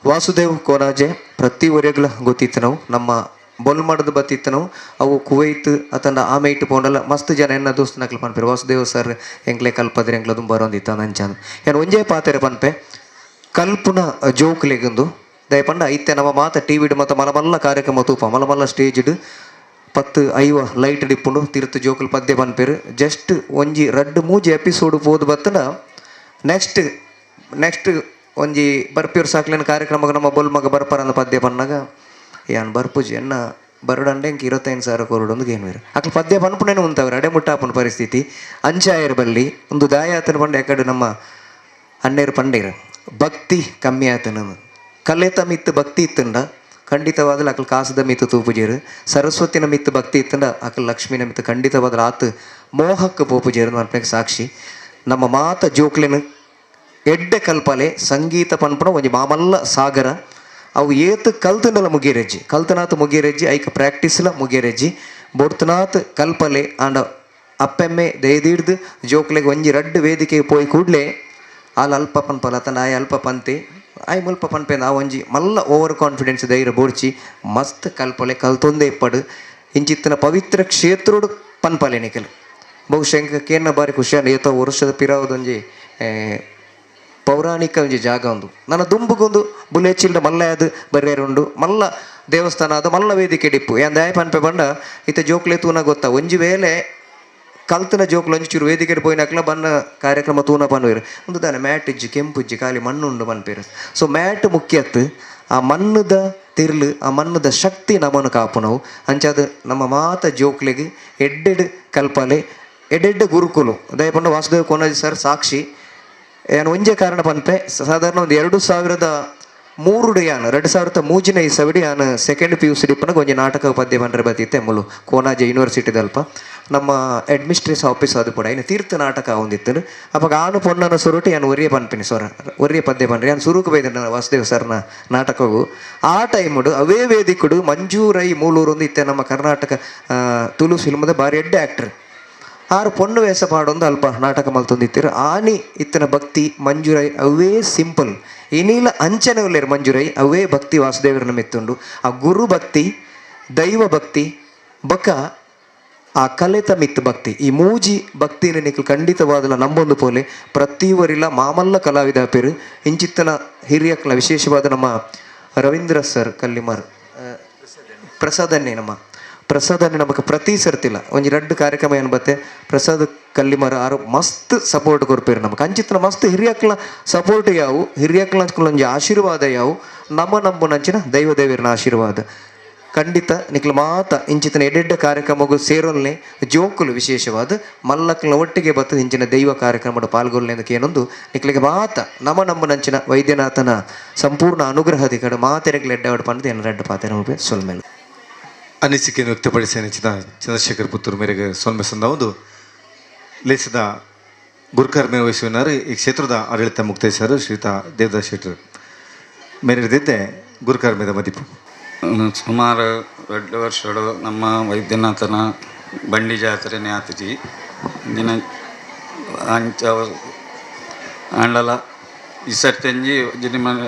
ವಾಸುದೇವ್ ಕೋನಾಜೆ ಪ್ರತಿ ಒರೆಗ್ಲ ಗೊತ್ತಿತ್ತು. ನಾವು ನಮ್ಮ ಬೊಲ್ಮಡ್ದು ಬತ್ತಿತ್ತು ನಾವು ಅವು ಕುವೈತ್ ಅತಂಡ ಆಮೇಟ್ ಪೋಂಡಲ ಮಸ್ತ್ ಜನ ಎನ್ನ ದೋಸ್ತನಕ್ಲು ಪನ್ಪೆರ್, ವಾಸುದೇವ್ ಸರ್ ಎಂಕ್ಲೆ ಕಲ್ಪದ್ರೆ ಎಂಕ್ಲ ದುಂಬ ಬರೋಂದಿತ್ತ ನಂಚಾನ್. ಏನು ಒಂಜೇ ಪಾತೆರ ಪನ್ಪೆ ಕಲ್ಪುನ ಜೋಕ್ಲೆಗುಂದು. ದಯಪಂಡ ಇತ್ತೆ ನಮ್ಮ ಮಾತ ಟಿವಿಡ್ ಮತ್ತು ಮಲ ಮಲ್ಲ ಕಾರ್ಯಕ್ರಮ ತೂಪ, ಮಲ್ಲ ಮಲ್ಲ ಸ್ಟೇಜ್ಡ್ 10 50 ಲೈಟ್ ಡಿಪ್ಪುಂಡು, ತಿರುತು ಜೋಕುಲು ಪದ್ಯ ಪನ್ಪೆರ್. ಜಸ್ಟ್ ಒಂಜಿ ರಡ್ಡ್ ಮೂಜಿ ಎಪಿಸೋಡ್ ಪೋದು ಬತ್ತನ ನೆಕ್ಸ್ಟ್ ನೆಕ್ಸ್ಟ್ ಒಂಜಿ ಬರ್ಪಿಯವ್ರು ಸಾಕ್ಲೇನ ಕಾರ್ಯಕ್ರಮಕ್ಕೆ ನಮ್ಮ ಬೊಲ್ಮಗ ಬರ್ಪರಂದ ಪದ್ಯ ಪನ್ನಾಗ, ಯಾನ್ ಬರ್ಪುಜಿ, ಎನ್ನ ಬರಡಂಡೆ ಎಂಕ್ 25,000 ಕೊರಡೊಂದು ಗೇನ್ವೇರು. ಅಕ್ಲು ಪದ್ಯ ಪನ್ಪುನೇನು ಉಂತವ್ರು ಅಡೆ ಮುಟ್ಟಾಪುನ ಪರಿಸ್ಥಿತಿ ಅಂಚಾಯರ್ ಬಲ್ಲಿ. ಒಂದು ದಾಯಾತನ ಪಂಡ ಯಾಕಡೆ ನಮ್ಮ ಅಣ್ಣೇರು ಪಂಡೇರು ಭಕ್ತಿ ಕಮ್ಮಿ ಆತನ. ಕಲೆತ ಮಿತ್ತು ಭಕ್ತಿ ಇತ್ತುಂಡ ಖಂಡಿತವಾದಲ ಅಕಲ್ ಕಾಸದ ಮಿತ್ತು ತೂಪುಜೇರು. ಸರಸ್ವತಿನ ಮಿತ್ತು ಭಕ್ತಿ ಇತ್ತುಂಡ ಅಕಲ್ ಲಕ್ಷ್ಮಿನ ಮಿತ್ತು ಖಂಡಿತವಾದಲ ಆತು ಮೋಹಕ್ಕೆ ಪೋಪುಜೇರು ಅನ್ಪೇಕ್ ಸಾಕ್ಷಿ. ನಮ್ಮ ಮಾತ ಜೋಕ್ಲೆನ ಎಡ್ಡೆ ಕಲ್ಪಲೆ. ಸಂಗೀತ ಪನ್ಪುನ ಒಂಜಿ ಮಾಮಲ್ಲ ಸಾಗರ. ಅವು ಏತ್ ಕಲ್ತನಲ ಮುಗಿಯರೆಜ್ಜಿ, ಕಲ್ತನಾತ್ ಮುಗಿಯರೆಜ್ಜಿ, ಐಕ್ ಪ್ರಾಕ್ಟೀಸ್ಲ ಮುಗಿಯರೆಜ್ಜಿ. ಬೊಡ್ತನಾತ್ ಕಲ್ಪಲೆ. ಆಂಡ ಅಪ್ಪೆಮ್ಮೆ ದಯದೀಡ್ದು ಜೋಕ್ಲೆಗ್ ಒಂಜಿ ರಡ್ಡ್ ವೇದಿಕೆ ಪೋಯಿ ಕೂಡ್ಲೆ ಆಲ್ ಅಲ್ಪ ಪನ್ಪಲ ತನ್ನ ಆಯ್ ಅಲ್ಪ ಪಂತೆ ಆಯ್ ಮುಲ್ಪ ಪನ್ಪೆ. ಆ ಒಂಜಿ ಮಲ್ಲ ಓವರ್ ಕಾನ್ಫಿಡೆನ್ಸ್ ಧೈರ್ಯ ಬೋಡ್ಚಿ. ಮಸ್ತ್ ಕಲ್ಪಲೆ, ಕಲ್ತೊಂದೇ ಇಪ್ಪಡು. ಇಂಚಿತ್ತಿನ ಪವಿತ್ರ ಕ್ಷೇತ್ರೋಡು ಪನ್ಪಲೆ ನಿಕಲ್. ಬಹುಶಃ ಎಂಕ್ ಕೇನ್ನ ಬಾರಿ ಖುಷಿಯಾನ. ಏತೋ ವರ್ಷದ ಪಿರಾವುದೊಂಜಿ ಪೌರಾಣಿಕ ಒಂಜಿ ಜಾಗ ಉಂದು. ನನ್ನ ದುಂಬುಗೊಂದು ಬುಲೆಚಿಲ್ಡ ಮಲ್ಲ ಬರ್ಯರುಂಡು. ಮಲ್ಲ ದೇವಸ್ಥಾನ ಅದು, ಮಲ್ಲ ವೇದಿಕೆ ಡಿಪ್ಪು ಏನ್ ದಾಯ ಪನ್ಪೆ ಬಂಡ ಇತ್ತೆ ಜೋಕ್ಲೆ ತೂನ ಗೊತ್ತಾ, ಒಂಜಿ ವೇಳೆ ಕಲ್ತನ ಜೋಕ್ಲು ಒಂಜಿ ಚೂರು ವೇದಿಕೆ ಪೋಯಿನಕ್ಲ ಬನ್ನ ಕಾರ್ಯಕ್ರಮ ತೂನ ಪನ್ವೇರು, ಒಂದು ದಾನೆ ಮ್ಯಾಟ್ ಇಜ್ಜಿ, ಕೆಂಪು ಇಜ್ಜಿ, ಖಾಲಿ ಮಣ್ಣುಂಡು ಪನ್ಪೇರು. ಸೊ ಮ್ಯಾಟ್ ಮುಖ್ಯತ್ತು. ಆ ಮಣ್ಣುದ ತಿರ್ಲು, ಆ ಮಣ್ಣುದ ಶಕ್ತಿ ನಮನು ಕಾಪುನವು. ಅಂಚಾದ ನಮ್ಮ ಮಾತ ಜೋಕ್ಲೆಗ್ ಎಡ್ಡೆಡ್ ಕಲ್ಪಲೆ, ಎಡ್ಡೆಡ್ಡೆ ಗುರುಕುಲು. ದಯಪಂಡ ವಾಸುದೇವ್ ಕೋನಾಜಿ ಸರ್ ಸಾಕ್ಷಿ. ಏನು ಒಂಜೇ ಕಾರಣ ಪನ್ಪೆ. ಸಾಧಾರಣ ಒಂದು 2003 ಯಾನ್ 2003ನೇ ಇಸವಿಡಿ ಯಾನ್ ಸೆಕೆಂಡ್ ಪಿಯು ಸಿ ಡಿಪ್ಪನಾಗ ಒಂಜಿ ನಾಟಕ ಪದ್ಯ ಪನ್ರೆ ಬತ್ತಿತ್ತೆ. ಮುಲು ಕೋನಾಜೆ ಯೂನಿವರ್ಸಿಟಿದಲ್ಪ ನಮ್ಮ ಅಡ್ಮಿನಿಸ್ಟ್ರೇಷನ್ ಆಫೀಸ್ ಅದು ಕೂಡ ಇನ್ನು ತೀರ್ಥ ನಾಟಕ ಒಂದಿತ್ತು. ಅವಾಗ ಆನು ಪೊಣ್ಣನ ಸುರುಟಿ ಯಾನ್ ಒರಿಯ ಪನ್ಪಿನಿ ಸ್ವರ ಒರಿಯ ಪದ್ಯ ಪನ್ರಿ. ಯಾನ್ ಸುರುಕು ಬೈದೆ ವಾಸುದೇವ್ ಸರ್ನ ನಾಟಕವು. ಆ ಟೈಮುಡು ಅವೇ ವೇದಿಕುಡು ಮಂಜೂರೈ ಮೂಲೂರು ಒಂದು ಇತ್ತೆ ನಮ್ಮ ಕರ್ನಾಟಕ ತುಳು ಫಿಲ್ಮದ ಬಾರಿ ಎಡ್ಡೆ ಆ್ಯಕ್ಟರ್ ಆರು ಪೊಣ್ಣು ವೇಷ ಪಾಡೊಂದು ಅಲ್ಪ ನಾಟಕ ಮಲ್ತೊಂದಿತ್ತೀರು. ಆನಿ ಇತ್ತನ ಭಕ್ತಿ ಮಂಜುರೈ ಅವೇ ಸಿಂಪಲ್. ಇನಿಲ ಅಂಚನೆ ಉಲ್ಲೇರು ಮಂಜುರೈ. ಅವೇ ಭಕ್ತಿ ವಾಸುದೇವರನ ಮೆತ್ತುಂಡು. ಆ ಗುರು ಭಕ್ತಿ, ದೈವ ಭಕ್ತಿ, ಬೊಕ ಆ ಕಲೆತ ಮಿತ್ ಭಕ್ತಿ, ಈ ಮೂಜಿ ಭಕ್ತಿನ ನಿಕ್ಲು ಖಂಡಿತವಾದಲ ನಂಬೊಂದು ಪೋಲೆ. ಪ್ರತಿಯೊರಿಲ ಮಾಮಲ್ಲ ಕಲಾವಿದ ಪೇರು. ಇಂಚಿತ್ತನ ಹಿರಿಯಕ್ಲ, ವಿಶೇಷವಾದ ನಮ್ಮ ರವೀಂದ್ರ ಸರ್ ಕಲ್ಲಿಮಾರ್, ಪ್ರಸಾದನ್ನೇ, ನಮ್ಮ ಪ್ರಸಾದನ್ನೇ ನಮಕ್ ಪ್ರತಿ ಸರ್ತಿಲ್ಲ ಒಂಜಿ ರಡ್ಡ್ ಕಾರ್ಯಕ್ರಮ ಏನು ಬತ್ತೆ, ಪ್ರಸಾದ್ ಕಲ್ಲಿಮರ ಆರು ಮಸ್ತ್ ಸಪೋರ್ಟ್ ಕೊರ್ಪೇರು ನಮಕ್. ಅಂಚಿತ್ತನ ಮಸ್ತ್ ಹಿರಿಯಕ್ಲ ಸಪೋರ್ಟ್ ಯಾವು, ಹಿರಿಯಕ್ಲ ಒಂಜಿ ಆಶೀರ್ವಾದ ಯಾವು, ನಮ್ಮ ನಂಬುನಂಚಿನ ದೈವ ದೇವರನ ಆಶೀರ್ವಾದ. ಖಂಡಿತ ನಿಕ್ಲ ಮಾತ ಇಂಚಿತನ ಎಡೆಡ್ಡ ಕಾರ್ಯಕ್ರಮಗೂ ಸೇರೊಲ್ನೆ. ಜೋಕುಲು ವಿಶೇಷವಾದ ಮಲ್ಲಕ್ಲ ಒಟ್ಟಿಗೆ ಬತ್ತು ಇಂಚಿನ ದೈವ ಕಾರ್ಯಕ್ರಮದ ಪಾಲ್ಗೊಳ್ಳೆ ಏನೊಂದು ನಿಕ್ಲಿಗೆ ಮಾತ ನಮ ನಂಬುನಂಚಿನ ವೈದ್ಯನಾಥನ ಸಂಪೂರ್ಣ ಅನುಗ್ರಹದಿ ಕಡೆ ಮಾತೆರೆಗ್ಲ ಎಡ್ಡಾವಡ್ ಪಂಡ್ದು ಎನ್ನ ರಡ್ಡ್ ಪಾತೆರ ಸೊಲ್ಮೆಲು. ಅನಿಸಿಕೆಯನ್ನು ವ್ಯಕ್ತಪಡಿಸಿ ನೆಚ್ಚಿನ ಚಂದ್ರಶೇಖರ್ ಪುತ್ತೂರು ಮೇರೆಗೆ ಸೊಲ್ಮೆ ಸಂದ. ಲೇಸದ ಗುರುಕರ್ಮೆ ವಹಿಸುವಿನಾರು ಈ ಕ್ಷೇತ್ರದ ಆಡಳಿತ ಮುಕ್ತೇಶ್ವರು ಶ್ರೀಯುತ ದೇವದಾಸ್ ಶೆಟ್ಟರು ಮೇರೆದಿದ್ದೆ ಗುರುಕರ್ಮದ ಮದಿಪು. ಸುಮಾರು 2 ವರ್ಷಗಳು ನಮ್ಮ ವೈದ್ಯನಾಥನ ಬಂಡಿ ಜಾತ್ರೆನೇ ಆತಿಜಿ ದಿನ ಅಂಚ ಆಂಡಲ ಈ ಸರ್ತಿ ಜಿನಿ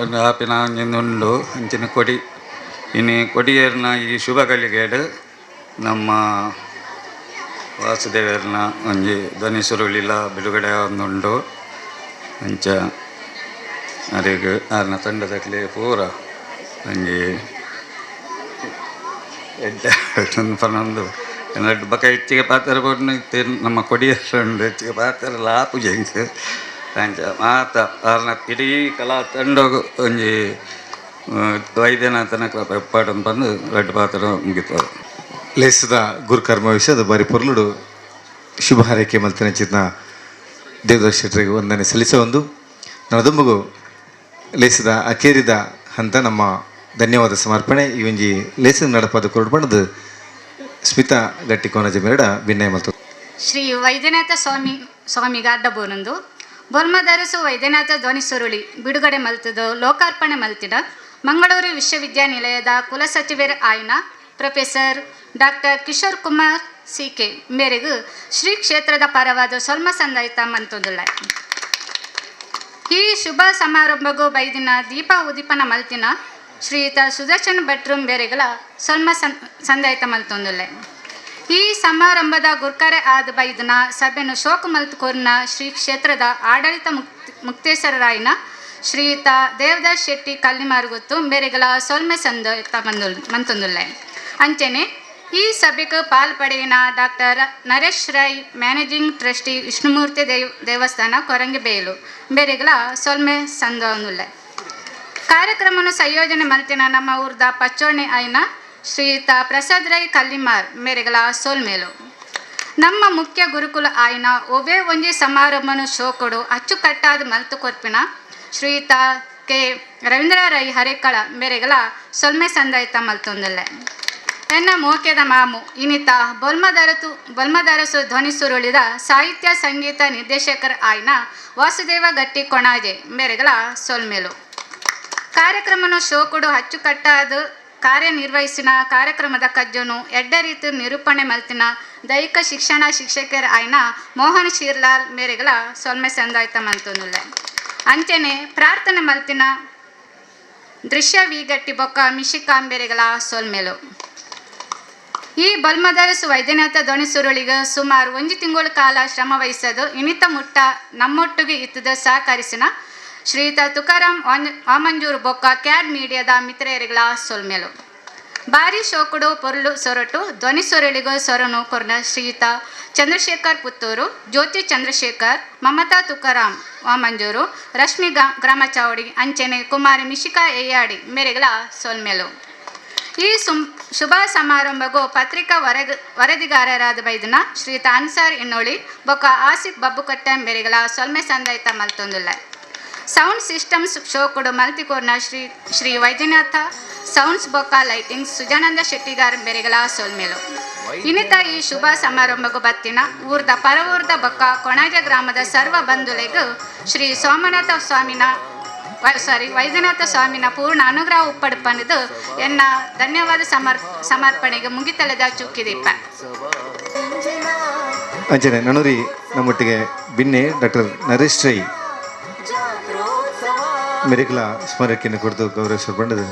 ಆಪಿನ ಉಂಡು ಅಂಚಿನ ಕೊಡಿ ಇನಿ ಕೊಡಿಯೇರ್ನ ಈ ಶುಭ ಗಳಿಗೆಡ್ ನಮ್ಮ ವಾಸುದೇವರ್ನ ಒಂಜಿ ಧ್ವನಿ ಸುರುಳಿಲ ಬಿಡುಗಡೆ ಉಂಡು. ಅಂಚ ಅರೆಗ್ ಆರ್ನ ತಂಡದಕ್ಲೆ ಪೂರ ಒಂಜಿ ಎಡ್ಡೆ ಪನೊಂದು ರಡ್ಡ್ ಬೊಕ ಹೆಚ್ಚಿಗೆ ಪಾತೆರ ಬೋಡ್ನ ಇತ್ತೆ ನಮ್ಮ ಕೊಡಿಯೇರ್ ಉಂಡು. ಹೆಚ್ಚಿಗೆ ಪಾತೆರ ಲಾಪುಜಿ ಎಂಕ್. ಅಂಚ ಮಾತ ಆರ್ನ ಇಡೀ ಕಲಾ ತಂಡೊಗು ಒಂಜಿ ವೈದ್ಯನಾಥನ ಕೃಪೆ ಬಂದು ರಡ್ಡ್ ಪಾತೆರ ಮುಗಿತದೆ. ಲೇಸದ ಗುರುಕರ್ಮ ವಿಷಯದ ಬಾರಿ ಪೊರ್ಲುಡು ಶುಭ ಹಾರೈಕೆ ಮಲ್ತಿನ ಚಿತ್ನ ದೇವದಾಸ್ ಶೆಟ್ಟರಿಗೆ ವಂದನೆ ಸಲ್ಲಿಸ ಒಂದು ನಡದುಂಬುಗು ಲೇಸದ ಅಕೇರಿದ ಹಂತ ನಮ್ಮ ಧನ್ಯವಾದ ಸಮರ್ಪಣೆ. ಈ ಒಂಜಿ ಲೇಸದ ನಡಪಾದ ಕೊರಡು ಸ್ಮಿತಾ ಗಟ್ಟಿ ಕೋನಜ ಮೇರಡ ವಿನಯ ಮಲ್ತು. ಶ್ರೀ ವೈದ್ಯನಾಥ ಸ್ವಾಮಿ ಸ್ವಾಮಿಗೆ ಅಡ್ಡಬೋನೊಂದು ಬೊಲ್ಮದರಸು ವೈದ್ಯನಾಥ ಧ್ವನಿ ಸುರುಳಿ ಬಿಡುಗಡೆ ಮಲ್ತದ ಲೋಕಾರ್ಪಣೆ ಮಲ್ತಿನ ಮಂಗಳೂರು ವಿಶ್ವವಿದ್ಯಾನಿಲಯದ ಕುಲಸಚಿವರ ಆಯ್ನ professor doctor Kishore Kumar C K ಮೇರೆಗೂ Shri ಕ್ಷೇತ್ರದ ಪರವಾದ ಸೊಲ್ಮ ಸಂದಾಯಿತ ಮಂತೊಂದುಳ್ಳ. ಈ ಶುಭ ಸಮಾರಂಭಗೂ ಬೈದಿನ ದೀಪ ಉದೀಪನ ಮಲ್ತಿನ ಶ್ರೀಯುತ ಸುದರ್ಶನ್ ಭಟ್ರು ಬೇರೆಗಳ ಸೊಲ್ಮ ಸಂದಾಯಿತ ಮಲ್ತೊಂದುಲ್ಲೆ. ಈ ಸಮಾರಂಭದ ಗುರ್ಕರೆ ಆದ ಬೈದನ ಸಭೆನು ಶೋಕ ಮಲ್ತು ಕೋರಿನ ಶ್ರೀ ಕ್ಷೇತ್ರದ ಆಡಳಿತ ಮುಕ್ತೇಶ್ವರರಾಯನ ಶ್ರೀಯುತ ದೇವದಾಸ್ ಶೆಟ್ಟಿ ಕಲ್ಲಿಮಾರುಗೊತ್ತು ಮೇರೆಗಳ ಸೊಲ್ಮೆ ಸಂದಾಯಿತ ಮಂತೊಂದುಲ್ಲೆ. ಅಂಚೆನೆ ಈ ಸಭೆಗೆ ಪಾಲ್ಪಡೆಯಿನ doctor Naresh Rai, managing trustee, Vishnumurthy ದೇವಸ್ಥಾನ, ಕೊರಂಗಿಬೇಲು ಬೇರೆಗಳ ಸೊಲ್ಮೆ ಸಂದೊಂದುಲ್ಲೆ. ಕಾರ್ಯಕ್ರಮವನ್ನು ಸಂಯೋಜನೆ ಮಲ್ತಿನ ನಮ್ಮ ಊರ್ದ ಪಚ್ಚೋಣೆ ಆಯ್ನ ಶ್ರೀಯುತ ಪ್ರಸಾದ್ ರೈ ಕಲ್ಲಿಮಾರ್ ಮೇರೆಗಳ ಸೋಲ್ಮೇಲು. ನಮ್ಮ ಮುಖ್ಯ ಗುರುಕುಲ ಆಯ್ನ ಒವೇ ಒಂಜಿ ಸಮಾರಂಭನು ಶೋಕೊಡು ಅಚ್ಚುಕಟ್ಟಾದ ಮಲ್ತು ಕೊರ್ಪಿನ ಶ್ರೀಯುತ ಕೆ ರವೀಂದ್ರ ರೈ ಹರೇಕಳ ಮೇರೆಗಳ ಸೊಲ್ಮೆ ಸಂದಾಯಿತ ಮಲ್ತೊಂದುಲ್ಲೆ. ಎನ್ನ ಮೋಕ್ಯದ ಮಾಮು ಇನಿತ ಬೊಲ್ಮದರಸು ಧ್ವನಿ ಸುರುಳಿದ ಸಾಹಿತ್ಯ ಸಂಗೀತ ನಿರ್ದೇಶಕರ ಆಯ್ನ ವಾಸುದೇವ ಗಟ್ಟಿ ಕೊಣಾಜೆ ಮೇರೆಗಳ ಸೊಲ್ಮೇಲು. ಕಾರ್ಯಕ್ರಮನು ಶೋಕುಡು ಅಚ್ಚುಕಟ್ಟಾದ ಕಾರ್ಯನಿರ್ವಹಿಸಿನ ಕಾರ್ಯಕ್ರಮದ ಕಜ್ಜನು ಎಡ್ಡ ರೀತಿ ನಿರೂಪಣೆ ಮಲ್ತಿನ ದೈಹಿಕ ಶಿಕ್ಷಣ ಶಿಕ್ಷಕರ ಆಯ್ನ ಮೋಹನ್ ಶೀರ್ಲಾಲ್ ಮೇರೆಗಳ ಸೊಲ್ಮೆ ಸಂದಾಯ್ತ ಮಲ್ತೊಂದುಲ್ಲೆ. ಅಂಚನೆ ಪ್ರಾರ್ಥನೆ ಮಲ್ತಿನ ದೃಶ್ಯ ವಿಗಟ್ಟಿ ಬೊಕ್ಕ ಮಿಶಿಕಾಂಬೆರೆಗಳ ಸೊಲ್ಮೆಲು. ಈ ಬಲ್ಮದರಸು ವೈದ್ಯನಾಥ ಧ್ವನಿ ಸುರುಳಿಗ ಸುಮಾರು ಒಂಜಿ ತಿಂಗಳ ಕಾಲ ಶ್ರಮ ವಹಿಸದು ಇನಿತ ಮುಟ್ಟ ನಮ್ಮೊಟ್ಟಿಗೆ ಇತ್ತದ ಸಹಕರಿಸಿನ ಶ್ರೀಯುತ ತುಕಾರಾಮ್ ವಾಮಂಜೂರು ಬೊಕ್ಕ ಕ್ಯಾಡ್ ಮೀಡಿಯಾದ ಮಿತ್ರಯರಿಗಳ ಸೊಲ್ಮೆಲು. ಬಾರಿ ಶೋಕುಡು ಪೊರುಳು ಸೊರಟು ಧ್ವನಿ ಸೊರಳಿಗು ಸೊರನು ಕೊರ್ನ ಶ್ರೀಯುತ ಚಂದ್ರಶೇಖರ್ ಪುತ್ತೂರು, ಜ್ಯೋತಿ ಚಂದ್ರಶೇಖರ್, ಮಮತಾ ತುಕಾರಾಮ್ ವಾಮಂಜೂರು, ರಶ್ಮಿ ಗ್ರಾಮಚಾವಡಿ, ಅಂಚನೆ ಕುಮಾರಿ ಮಿಶಿಕಾ ಎಯ್ಯಾಡಿ ಮೇರೆಗಳ ಸೊಲ್ಮೆಲು. ಈ ಶುಭ ಸಮಾರಂಭಗೂ ಪತ್ರಿಕಾ ವರದಿಗಾರರಾದ ಬೈದನ ಶ್ರೀಯುತ ಅನ್ಸಾರ್ ಇನ್ನೋಳಿ ಬೊಕ್ಕ ಆಸಿಫ್ ಬಬ್ಬುಕಟ್ಟ ಮೇರೆಗಳ ಸೊಲ್ಮೆ ಸಂದಾಯಿತ ಮಲ್ತೊಂದುಲ್ಲ. ಸೌಂಡ್ ಸಿಸ್ಟಮ್ಸ್ ಶೋಕುಡು ಮಲ್ತಿಕೋರ್ನ ಶ್ರೀ ಶ್ರೀ ವೈದ್ಯನಾಥ ಸೌಂಡ್ಸ್ ಬೊಕ್ಕ ಲೈಟಿಂಗ್ ಸುಜಾನಂದ ಶೆಟ್ಟಿಗಾರ್ ಮೇರೆಗಳ ಸೊಲ್ಮೇಲು. ಇನ್ನಿತ ಈ ಶುಭ ಸಮಾರಂಭಗೂ ಬತ್ತಿನ ಊರ್ದ ಪರವೂರ್ದ ಬೊಕ್ಕ ಕೊಣಾಜ ಗ್ರಾಮದ ಸರ್ವ ಬಂಧುಲೆಗೂ ಶ್ರೀ ಸೋಮನಾಥ ಸ್ವಾಮಿನ ವೈದ್ಯನಾಥ ಸ್ವಾಮಿನ ಪೂರ್ಣ ಅನುಗ್ರಹ ಉಪ್ಪಡ್ಪನದು ಎನ್ನ ಧನ್ಯವಾದ ಸಮರ್ಪಣೆಗೆ ಮುಗಿತಲದ ಚುಕ್ಕಿದೀಪ. ಅಂಚನೆ ನನೂರಿ ನಮ್ಮೊಟ್ಟಿಗೆ ಬಿನ್ನೆ ಡಾಕ್ಟರ್ ನರೇಶ್ ರೈ ಮೆರಿಕಲ ಸ್ಮಾರಕಿಯನ್ನು ಕೊಡ್ತು ಗೌರವಿಸ ಬಂಡದು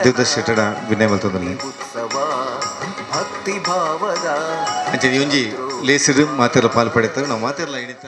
ದೇವದಾಸ್ ಶೆಟ್ಟಡ ಬಿನ್ನೆ ಮಲ್ತೊಂದಲ್ಲಿ. ಭಕ್ತಿ ಭಾವದ ಅಂಚನೆ ಒಂಜಿ ಲೇಸಿರು ಮಾತೆಲ್ಲ ಪಾಲ್ ಪಡೆತಾರೆ ನಾವು ಮಾತೆಲ್ಲ ಇಣಿತ.